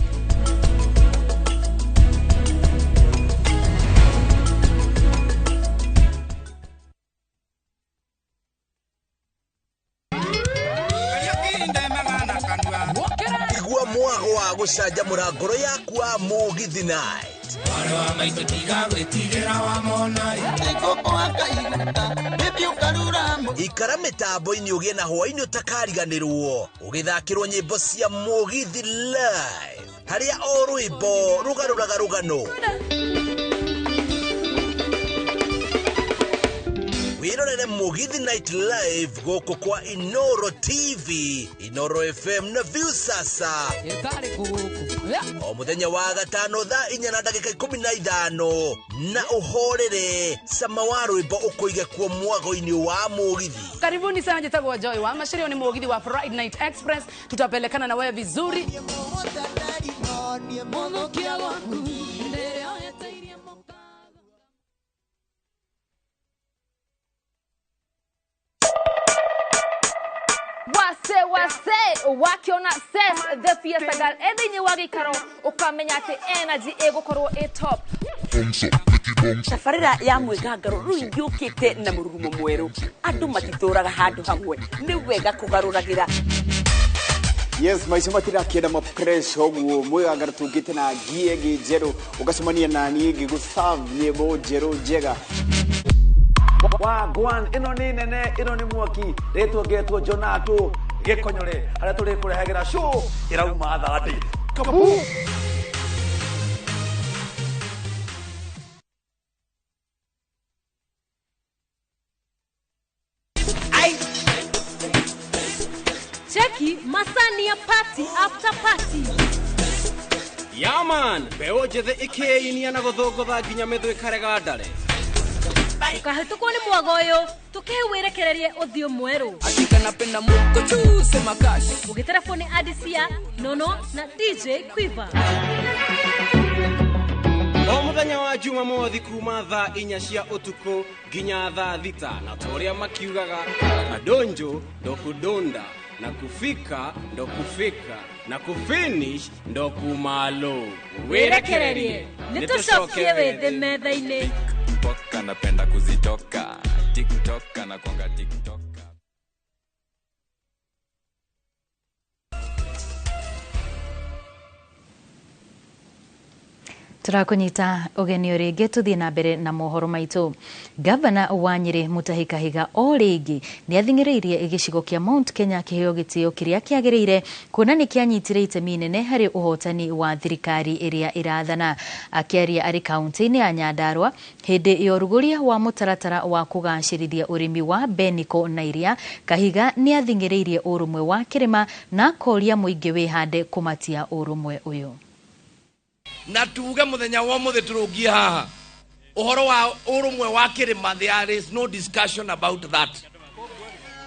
wa gũcanjamũra ngoro yaku wa Mũgithi Night. Ikara mĩtambo-inĩ ũgĩe na hwaĩ-inĩ ũtakariganĩrwo ũgĩthakĩrwo nyĩmbo cia Mũgithi live harĩa o rwĩmbo rũgarũraga rũgano. Wirorere Mũgithi Night Live gũkũ kwa Inoro TV, Inoro FM na Viusasa. O mũthenya wa gatano thaa 4:15 na ũhorere cama wa rwĩmbo ũkũige kuo mwago-inĩ wa Mũgithi. Karibuni sana, njitagwo Joy wa Mashirio, ni Mũgithi wa Friday Night Express. Tutapelekana na wewe vizuri. Wase wase wakiona ses the fiesta girl ethini wa gikaro ukamenya ati energy igukorwo i top. Tabarĩra ya mwĩgangaro rĩu yũkĩte na mũrurumo mwerũ. Andũ matitũraga handũ hamwe, nĩ wega kũgarũragĩra. Yes, maica matirakienda ma pressure ũguo mwĩgangaro tũngĩte na ngie ĩngĩ njerũ ũgacemania na niĩ ngĩgũ-serve nyĩmbo njerũ njega. Wagwan ĩno nĩ nene, ĩno nĩ mwaki rĩtwa ngetwo Jonato Gĩkonyore harĩa tũrĩkũrehagĩra show ĩrauma thandĩ. Kabu. Cheki masani ya party after party. Yaman mbeũ njĩthĩ ĩkĩinia na gũthũngũtha nginya mĩthũ ĩkarega ndare. Ukahĩtũkwo nĩ mwago ũyũ tũkĩwĩrekererie ũthiũ mwerũ. Ũgĩterefwo nĩ Adisia Nono na DJ Quiver. O mũthenya wa Jumamothi kuma thaa 4 cia ũtukũ nginya thaa 6 na ta ũrĩa makiugaga kadonjo ndo kudonda na kufika ndo kufika na kufinish ndo kumalo. Wĩrekererie nĩtũcokie wĩthĩ metha-inĩ. Mpoka napenda kuzitoka TikTok na kwanga TikTok. Turakunyita ũgeni rĩngĩ tũthiĩ na mbere na mohoro maitũ. Gavana wa Nyĩrĩ Mutahi Kahiga o rĩngĩ nĩathing'ĩrĩirie gĩcigo kĩa Mount Kenya kĩheo gĩtĩo kĩrĩa kĩagĩrĩire kuona nĩ kĩanyitire itemi inene harĩ ũhotani wa thirikari ĩrĩa ĩrathana. Akĩaria arĩ kaunti-inĩ ya Nyandarua hĩndĩ ya ũrugũria wa mũtaratara wa kũgacĩrithia ũrĩmi wa Beniko na Iria, Kahiga nĩathing'ĩrĩirie ũrũmwe wa kĩrĩma na akoria mũingĩ wĩhande kũmatia ũrũmwe ũyũ. Na tuge muthenya wa muthe turungie haha uhoro wa urumwe wa kirima, there is no discussion about that.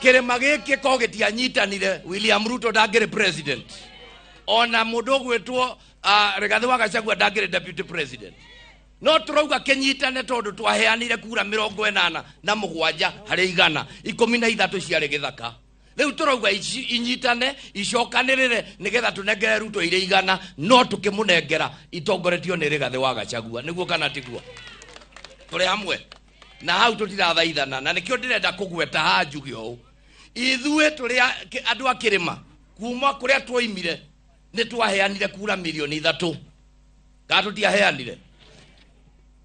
Kirima giki ko gitianyitanire, William Ruto ndangiri president, ona mundu ugwitwo Rigathi wa Gachagua ndangiri deputy president. No turauga kinyitane tondu twaheanire kura 87 harĩ 100, 13 ciarĩ gĩthaka. Rĩu tũrauga inyitane icokanĩrĩre nĩgetha tũnengere Ruto irĩ 100, no tũkĩmũnengera itongoretio nĩ Rigathi wa Gachagua. Nĩguo kana tiguo? Tũrĩ hamwe na hau tũtirathaithana, na nĩkĩo ndĩrenda kũgweta haha njuge ũũ, ithuĩ tũrĩ andũ a kĩrĩma kuma kũrĩa twoimire nĩ twaheanire kura milioni 3, kana tũtiaheanire?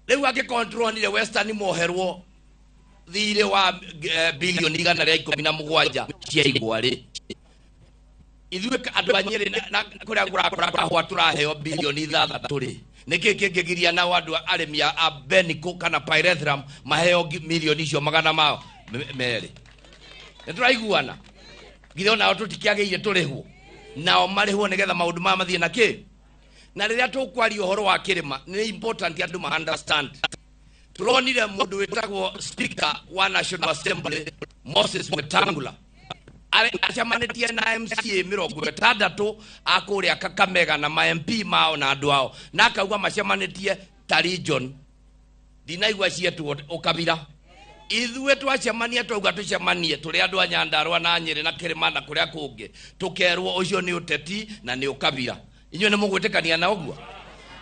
Rĩu angĩkorwo nĩtũronire Western moherwo thirĩ wa bilioni 117 cia igwa rĩ, ithuĩ andũ a Nyĩrĩ na kũrĩa kũrakora tũraheo bilioni 6 rĩ, nĩkĩ kĩngĩgiria nao andũ arĩmi a Beniko kana Pyrethrum maheo milioni icio 200? Nĩtũraiguana? Githĩ onao tũtikĩagĩire tũrĩhwo? Nao marĩhwo nĩgetha maũndũ maya mathiĩ na kĩ? Na rĩrĩa tũkwaria ũhoro wa kĩrĩma nĩ important andũ ma understand. Turonire mundu witagwo speaker wa National Assembly Moses Wetangula acemanĩtie na MCA 60 a kũrĩa Kakamega na ma MP mao na andũ ao, na akauga macemanĩtie ta region. Ndinaigua cietwo ũkabira. Ithuĩ twacemania twauga tũcemanie tũrĩ andũ a Nyandarua na Nyĩrĩ na kĩrĩma na kũrĩa kũngĩ, tũkerwo ũcio nĩ ũteti na nĩ ũkabira. Inyuĩ nĩ mũgwĩtĩkania na ũguo?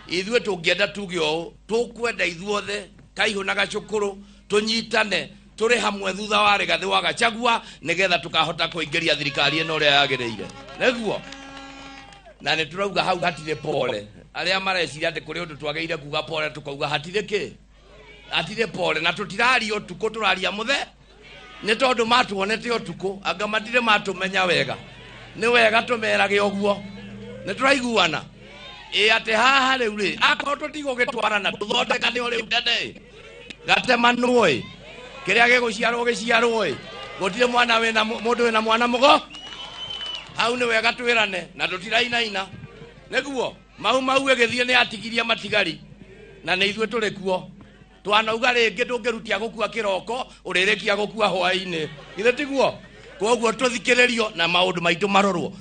Ithuĩ tũngĩenda tuge ũũ, tũkwenda ithuothe Kaihũ na Gacũkũrũ tũnyitane tũrĩ hamwe thutha wa Rigathi wa Gachagua nĩgetha tũkahota kũingĩria thirikari ĩno ũrĩa yagĩrĩire. Nĩguo Na nĩ tũrauga hau hatirĩ pole. Arĩa mareciria atĩ kũrĩ ũndũ twagĩrĩire kuga pole, tũkauga hatirĩ kĩ, hatirĩ pole. Na tũtiraria ũtukũ, tũraria mũthe, nĩ tondũ matuonete ũtukũ, anga matirĩ matũmenya wega. Nĩ wega tũmerage ũguo, nĩ tũraiguana ĩ atĩ haha rĩu rĩ, akorwo tũtigũgĩtwarana tũthondekane o rĩu tene, gatemanwo ĩ, kĩrĩa gĩgũciarwo gĩciarwo ĩ, gũtirĩ mwana wĩna mũndũ wĩna mwana mũgo hau. Nĩ wega twĩrane na tũtirainaina nĩguo mau mau ĩgĩthiĩ nĩ atigirie matigari, na nĩ ithuĩ tũrĩ kuo. Twanauga rĩngĩ ndũngĩrutia gũkua kĩroko, ũrĩrĩkia gũkua hwaĩ-inĩ, githĩ tiguo? Koguo tũthikĩrĩrio na maũndũ maitũ marorwo.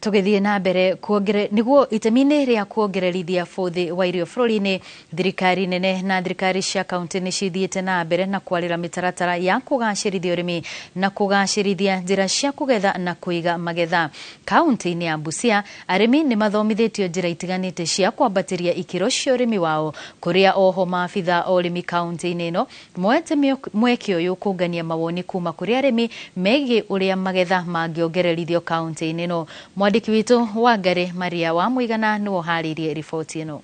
Tũgĩthiĩ na mbere kuongere nĩguo itemi-inĩ rĩa kuongererithia bũthi wa irio bũrũri-inĩ, thirikari nene na thirikari cia kaunti nĩ cithiĩte na mbere na kwarĩra mĩtaratara ya kũgacĩrithia ũrĩmi na kũgacĩrithia njĩra cia kũgetha na kũiga magetha. Kaunti-inĩ ya Busia, arĩmi nĩ mathomithĩtio njĩra itiganĩte cia kwambatĩria ikĩro cia ũrĩmi wao, kũrĩa oho maabitha a ũrĩmi kaunti-inĩ ĩno moete mweke ũyũ kũngania mawoni kuma kũrĩ arĩmi megiĩ ũrĩa magetha mangĩongererithio kaunti-inĩ ĩno. Mwandĩki witũ Wangari Maria wa Mũigana nĩwe ũharĩirie riboti ĩno.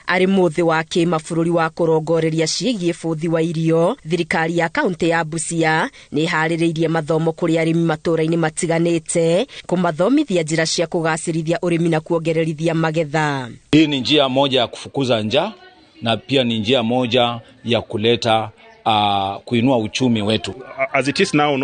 Arĩ mũthĩ wa kĩmabũrũri wa kũrongoreria ciĩgiĩ bũthi wa irio, thirikari ya kaunti ya Busia nĩ ĩharĩrĩirie mathomo kũrĩ arĩmi matũũra-inĩ matiganĩte, kũmathomithia njĩra cia kũgacĩrithia ũrĩmi na kuongererithia magetha. Hii ni njia moja ya kufukuza njaa na pia ni njia moja ya kuleta kuinua uchumi wetu. As it is now,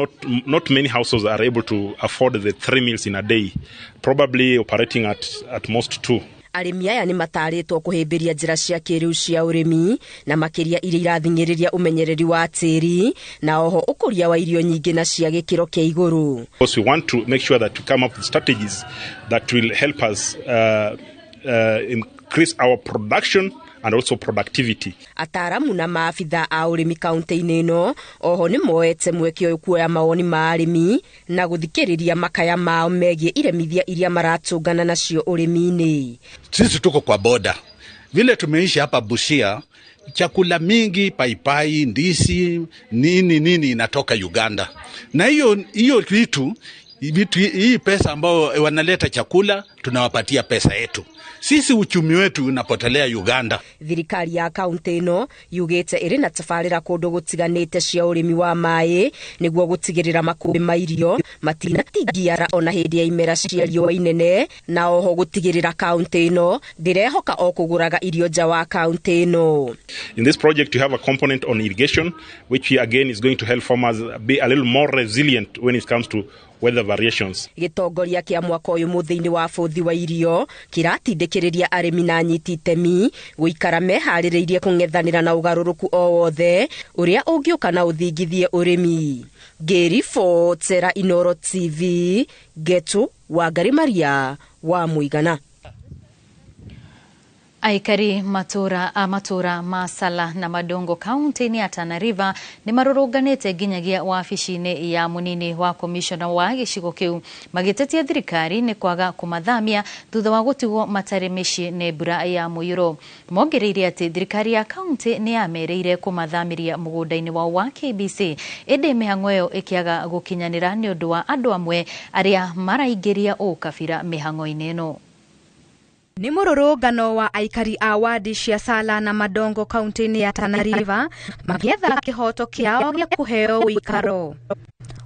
not many households are able to afford the three meals in a day, probably operating at most two. Arĩmi aya nĩ matarĩtwo kũhĩmbĩria njĩra cia kĩrĩu cia ũrĩmi, na makĩria iria irathing'ĩrĩria ũmenyereri wa tĩri na oho ũkũria wa irio nyingĩ na cia gĩkĩro kĩa igũrũ. Because we want to make sure that we come up with strategies that will help us increase our production and also productivity. Ataramu na maabitha a ũrĩmi kaunti-inĩ ĩno oho nĩ moete mweke ũyũ kuoya mawoni ma arĩmi na gũthikĩrĩria makaya mao megiĩ iremithia iria maratũngana nacio ũrĩmi-inĩ. Sisi tuko kwa boda, vile tumeishi hapa Busia, chakula mingi, paipai, ndisi, nini nini inatoka Uganda, na hiyo hiyo vitu hii pesa ambao wanaleta chakula tunawapatia pesa yetu. Sisi uchumi wetu unapotelea Uganda. Thirikari ya kaunti ĩno yugĩte ĩrĩ na tabarĩra kũndũ gũtiganĩte cia ũrĩmi wa maĩ nĩguo gũtigĩrĩra makũmbĩ ma irio matinatingiara ona hĩndĩ ya imera cia riũa inene, na oho gũtigĩrĩra kaunti ĩno ndĩrehoka o kũgũraga irio nja wa kaunti ĩno. In this project, you have a component on irrigation, which again is going to help farmers be a little more resilient when it comes to weather variations. Gĩtongoria kĩa mwaka ũyũ mũthĩ-inĩ wa bũthi wa irio kĩratindĩkĩrĩria arĩmi na anyiti itemi gũikara meharĩrĩirie kũng'ethanĩra na ũgarũrũku o wothe ũrĩa ũngĩũka na ũthingithie ũrĩmi. Ngĩribotera Inooro TV, Getu Wangari Maria wa Mũigana. Aikari matura a matura ma Sala na Madongo kaunti-inĩ ya Tana River nĩ marũrũnganĩte nginyagia wabici-inĩ ya mũnini wa komishona wa gĩcigo kĩu, magĩtetia thirikari nĩ kwaga kũmathamia thutha wa gũtigwo matarĩ mĩciĩ nĩ mbura ya mũiyũro. Mongereire atĩ thirikari ya kaunti nĩ yamerĩire kũmathamĩria mũgũnda-inĩ wao wa KBC, ĩndĩ mĩhang'o ĩyo ĩkĩaga gũkinyanĩra nĩ ũndũ wa andũ amwe arĩa maraingĩria ũkabira mĩhang'o-inĩ ĩno. Nĩ mũrũrũngano wa aikari a wadi cia Sala na Madongo kaunti-inĩ ya Tana River magĩetha kĩhoto kĩao gĩa kũheo ũikaro.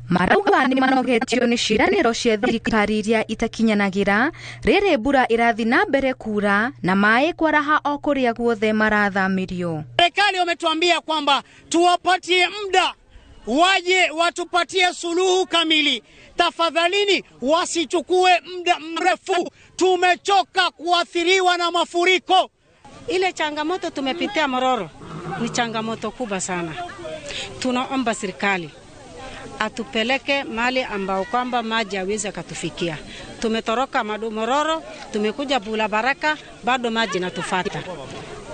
Marauga nĩ manogetio nĩ ciĩranĩro cia thirikari iria itakinyanagĩra rĩrĩ mbura ĩrathiĩ na mbere kura na maĩ kwaraha o kũrĩa guothe marathamĩrio. Serikali wametuambia kwamba tuwapatie muda waje watupatie suluhu kamili. Tafadhalini wasichukue muda mrefu, tumechoka kuathiriwa na mafuriko. Ile changamoto tumepitia Mororo ni changamoto kubwa sana. Tunaomba serikali atupeleke mahali ambao kwamba maji yaweze katufikia. Tumetoroka Mororo, tumekuja Bula Baraka, bado maji natufuata.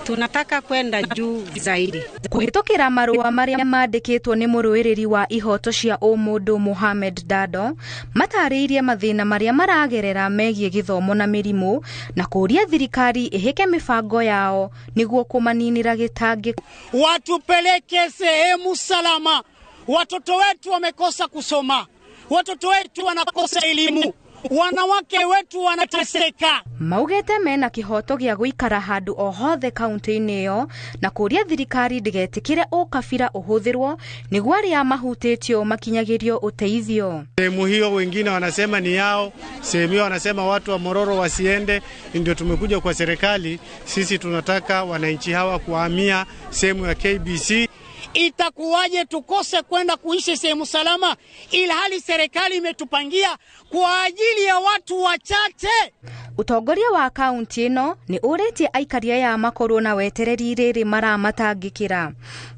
Tunataka kwenda juu zaidi. Kũhĩtũkĩra marũa marĩa mandĩkĩtwo nĩ mũrũĩrĩri wa ihoto cia ũmũndũ Mohamed Dado, matarĩirie mathĩna marĩa maragerera megiĩ gĩthomo na mĩrimũ, na kũũria thirikari ĩhĩke mĩbango yao nĩguo kũmaninĩra gĩtangĩko. Watupeleke sehemu salama. Watoto wetu wamekosa kusoma, Watoto wetu wanakosa elimu, wanawake wetu wanateseka. Maugĩte mena kĩhoto gĩa gũikara handũ o hothe kaunti-inĩ ĩyo na kũria thirikari ndĩgetĩkĩre ũkabira ũhũthĩrwo nĩguo arĩa mahutĩtio makinyagĩrio ũteithio. Sehemu hiyo wengine wanasema ni yao, sehemu hiyo wanasema watu wa Mororo wasiende. Ndio tumekuja kwa serikali, sisi tunataka wananchi hawa kuhamia sehemu ya KBC. Itakuwaje tukose kwenda kuishi sehemu salama ilhali serikali imetupangia kwa ajili ya watu wachache? Ũtongoria wa kaunti ĩno nĩ ũrĩtie aikari aya makorwo na wetereri rĩrĩ maramatangĩkĩra.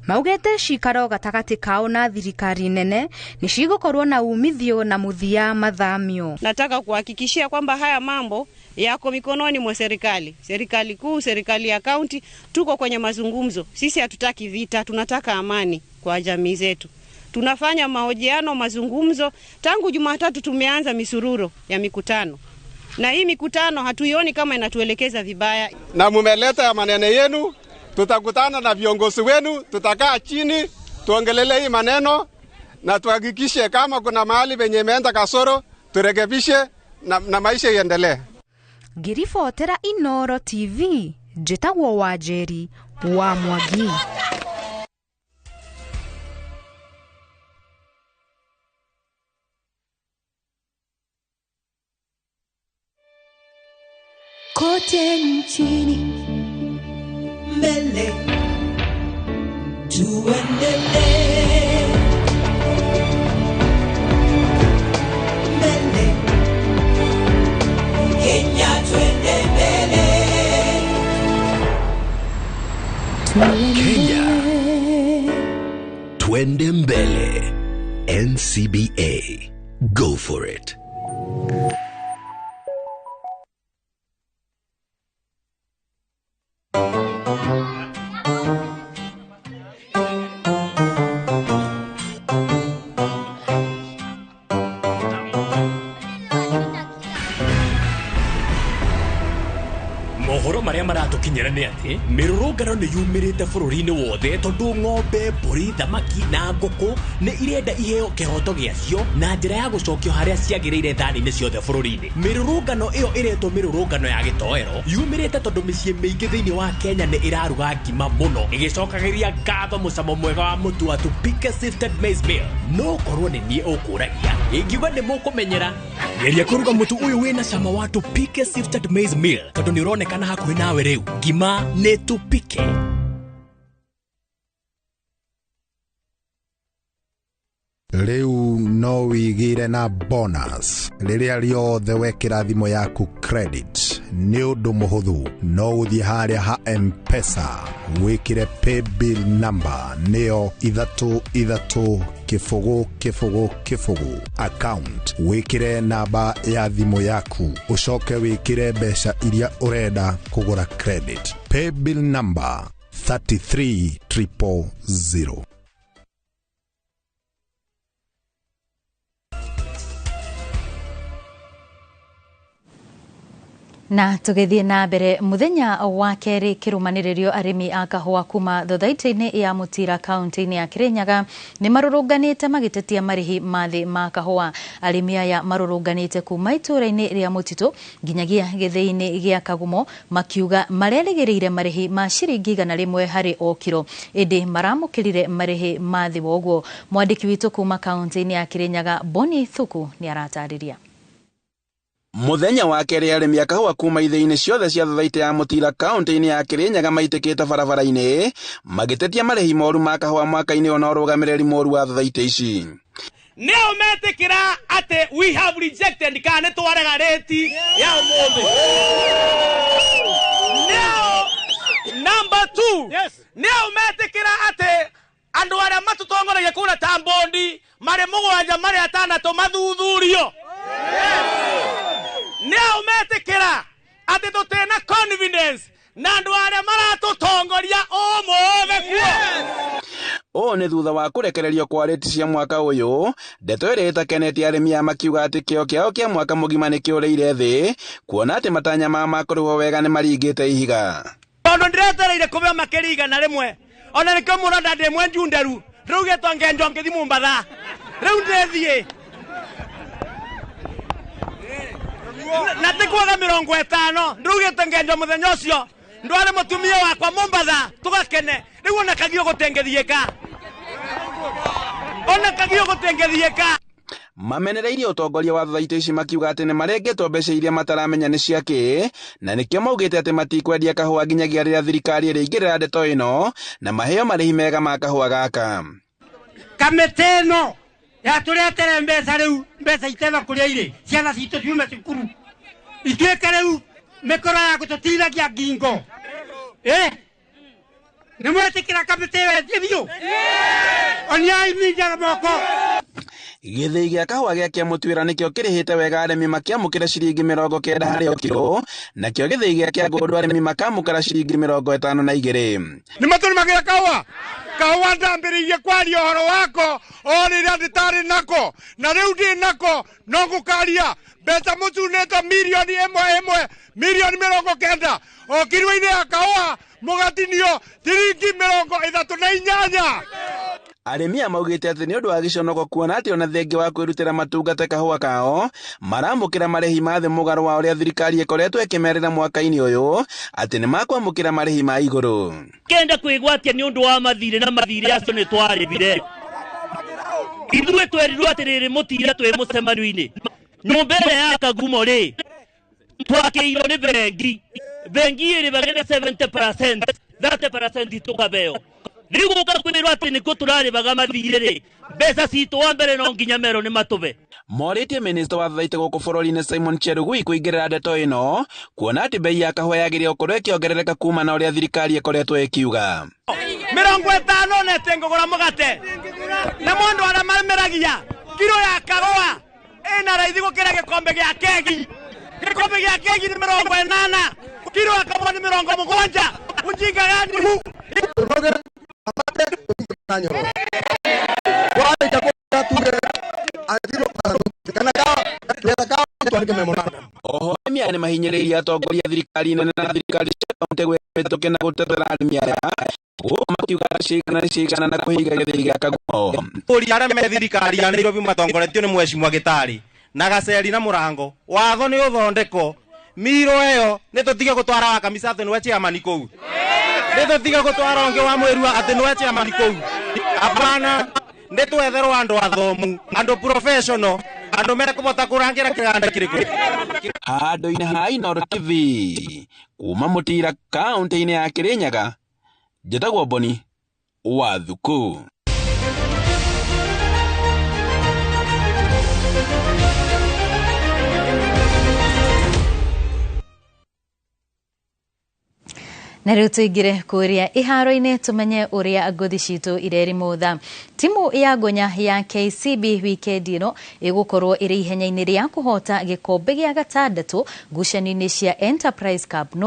Maugĩte cikaro gatagatĩ kao na thirikari nene nĩ cigũkorwo na umithio na mũthia mathamio. Nataka kuhakikishia kwamba haya mambo yako mikononi mwa serikali, serikali kuu, serikali ya kaunti. Tuko kwenye mazungumzo. Sisi hatutaki vita, tunataka amani kwa jamii zetu. Tunafanya mahojiano, mazungumzo. Tangu Jumatatu tumeanza misururo ya mikutano, na hii mikutano hatuioni kama inatuelekeza vibaya. Na mumeleta maneno yenu, tutakutana na viongozi wenu, tutakaa chini tuongelele hii maneno na tuhakikishe kama kuna mahali penye imeenda kasoro turekebishe na maisha iendelee. Ngĩribotera Inooro TV, njĩtagwo Wanjeri wa Mwangi. Kote nchini mbele tuendelee, mbele Kenya twende mbele. Kenya twende mbele. NCBA, go for it. Mohoro maria maratukinyira ni ati mirurungano ni yumirite bururi-ini wothe tondu ng'ombe, mburi, thamaki na ngũkũ ni irenda iheo kihoto giacio na njira ya gucokio haria ciagiriire thani-ini ciothe bururi-ini. Mirurungano iyo iretwo mirurungano ya gitoero yumirite tondu miciĩ mĩingĩ thĩinĩ wa Kenya ni iraruga ngima muno igicokagiria ngatho mucamo mwega wa mũtu wa Tupike Sifted Maize Meal. No korwo ni niĩ ũkũragia ingiuga nĩ mũkũmenyera. Geria kũruga mũtu ũyũ wĩna cama wa Tupike Sifted Maize Meal tondu nĩ ũronekana hakuhĩ nawe rĩu. Ngima nĩ Tupike. Rĩu no wĩigĩre na bonus rĩrĩa rĩothe wekĩra thimũ yaku credit. Nĩ ũndũ mũhũthũ, no ũthiĩ harĩa ha M-Pesa wĩkĩre paybill number nĩyo 3 3 0 0 0 account, wĩkĩre namba ya thimũ yaku, ũcoke wĩkĩre mbeca iria ũrenda kũgũra credit. Paybill number 33000. Na tugithie na mbere muthenya wa keri kirumaniririo arimi a kahua kuma thothaiti-ini ya Mutira kaunti-ini ya Kirinyaga ni marurunganite magitetia marihi mathi ma kahua. Arimi aya marurunganite kuma itura-ini ria Mutitu nginyagia githii-ini gia Kagumo makiuga marerigiriire marihi ma ciringi 100 hari o kiro indi maramukirire marihi mathi woguo. Mwandiki witu kuma kaunti-ini ya Kirinyaga Boni Thuku ni aratariria. Muthenya wa keri arimi a kahua kuma ithĩinĩ ciothe cia thothaitĩ ya Mutira kaunti-inĩ ya Kirinyaga maitĩkĩte barabara-inĩ magĩtetia marĩhi moru ma kahua mwaka-inĩ ona ũrũgamĩrĩri moru wa thothaitĩ ici. Nĩo metĩkĩra atĩ we have rejected kana nĩtwarega rĩti ya ũmũthĩ. Nĩo number 2, nĩo metĩkĩra atĩ andũ arĩa matũtongoragia kũrĩa ta mbondi marĩ 7 marĩ 6 mathuthurio. Nĩo metĩkĩra atĩ tũtirĩ na confidence na andũ arĩa maratũtongoria ũmũthĩ kuo. Ũũ nĩ thutha wa kũrekererio kwa rĩti cia mwaka ũyũ, ndeto ĩrĩa ĩtakenetie arĩmi aya makiuga atĩ kĩo kĩao kĩa mwaka mũgima nĩ kĩũrĩire thĩ, kuona atĩ matanya mao ma kũrĩhwo wega nĩ maringĩte ihiga. Tondũ ndĩretereire kũbeo makĩria 100 ona nĩkĩo mũronda ndĩ mwenjunderu ndĩraugĩtwo ngenjwo ngĩthiĩ Mombatha rĩu ndĩthiĩ Na ti kwaga 50 ndugite ngenjo muthenya ucio ndware mutumia wakwa Mombatha tugakene riu ona kagio gutengithieka ona kagio gutengithieka. Mamenereirie utongoria wa thothaitĩ ici makiuga atĩ nĩmarengetwo mbeca iria mataramenya nĩ ciakĩ na nĩkĩo maugĩte atĩ matikwendia kahũa nginyagia rĩrĩa thirikari ĩrĩingĩrĩra ndeto ĩno na maheo marĩhi mega ma kahũa gaka. Kamĩtĩ ĩno yatũretere mbeca rĩu mbeca itetha kũrĩa irĩ ciana citũ ciume cukuru ituĩke rĩu mĩkoro ya gũtũtithagia ngingo. Nĩ mwetĩkĩra kamĩtĩ ĩyo ĩthiĩ biũ? Oniai minjaga moko. Gĩthĩi gĩa kahũa gĩa Kĩamũtuĩra nĩkĩo kĩrĩhĩte wega arĩmi makĩamũkĩra ciringi 90 harĩ o kiro, nakĩo gĩthĩi gĩa Kĩangũndũ arĩmi makamũkĩra ciringi 52. Nĩ matũrĩmagĩra kahũa kahũa ndambĩrĩirie kwaria ũhoro wako o rĩrĩa ndĩtarĩ nako na rĩu ndĩ nako no ngũkaria mbeca mũcunĩte mirioni ĩmwe ĩmwe mirioni 90 o kiro-inĩ ya kahũa mũgatinio ciringi 38. Arĩmi aya maugĩte atĩ nĩ ũndũ wa gĩconoko kuona atĩ ona thengia wa kwĩrutĩra matungate kahũa kao maramũkĩra marĩhi ma thĩ mũgarũ wa ũrĩa thirikari ĩkoretwo ĩkĩmerĩra mwaka-inĩ ũyũ atĩ nĩ makwamũkĩra marĩhi ma igũrũ. Kenda kwĩgwatia nĩ ũndũ wa mathirĩ na mathirĩ acio nĩ twarĩhire. Ithuĩ twerirwo atĩrĩrĩ mũtira twĩ mũcemanio-inĩ nyũmba ĩrĩa ya Kagumo rĩ twakĩirwo nĩ bengi bengi ĩrĩhagĩra 70% 30% tũkabeo. Rĩu gũka kwĩrwo atĩ nĩkuo tũrarĩhaga mathirĩ rĩ mbeca citũ wa mbere no nginya merwo nĩ matũbe. Morĩtie minista wa thaitĩ gũkũ bũrũri-inĩ Simon Chelugui kũingĩrĩra ndeto ĩno kuona atĩ bei ya kahũa yagĩrĩire gũkorwo ĩkĩongerereka kuma na ũrĩa thirikari ĩkoretwo ĩkiuga. 50 na ĩtĩngũgũra mũgate na mũndũ arĩa mameragia kiro ya kahũa ĩna raithi gũkĩra gĩkombe gĩa kegi. Gĩkombe gĩa kegi nĩ 80, kiro ya kahũa nĩ 70. Ujinga gani huu? Oho arĩmi aya nĩmahinyĩrĩirie atongoria a thirikari nene na thirikari cia kaũntĩ gwĩka mĩtũkĩ na gũtetera arĩmi aya gũkũ makiuga cigana nĩ cigana na kũhinga gĩthĩi gĩa Kagumo. Ũria arĩa me thirikari ya Nairobi matongoretio nĩ Mheshimiwa Gĩtarĩ na Gaceri na Mũrango watho nĩ ũthondeko miro ĩyo nĩ tũtige gũtwara wa kamisa atĩ nĩwe chairman kũu nĩ tũtige gũtwara ũngĩ wa mwĩrua atĩ nĩwe chairman kũu. Hapana, nĩ twetherwo andũ athomu andũ professional andũ mekũbota kũrangĩra kĩganda kĩrĩkũ. Handũ-inĩ ha Inooro TV kuma Mũtira kaũntĩ-inĩ ya Kĩrĩnyaga, njĩtagwo Boni wa Thuku. Na rĩu tũingĩre kũrĩa iharo-inĩ tũmenye ũrĩa ngũthi citũ irerimũtha. Timu ya Ngonya ya KCB wikendi ĩno ĩgũkorwo ĩrĩ ihenya-inĩ rĩa kũhota gĩkombe gĩa gatandatũ ngucanio-inĩ cia Enterprise Cup.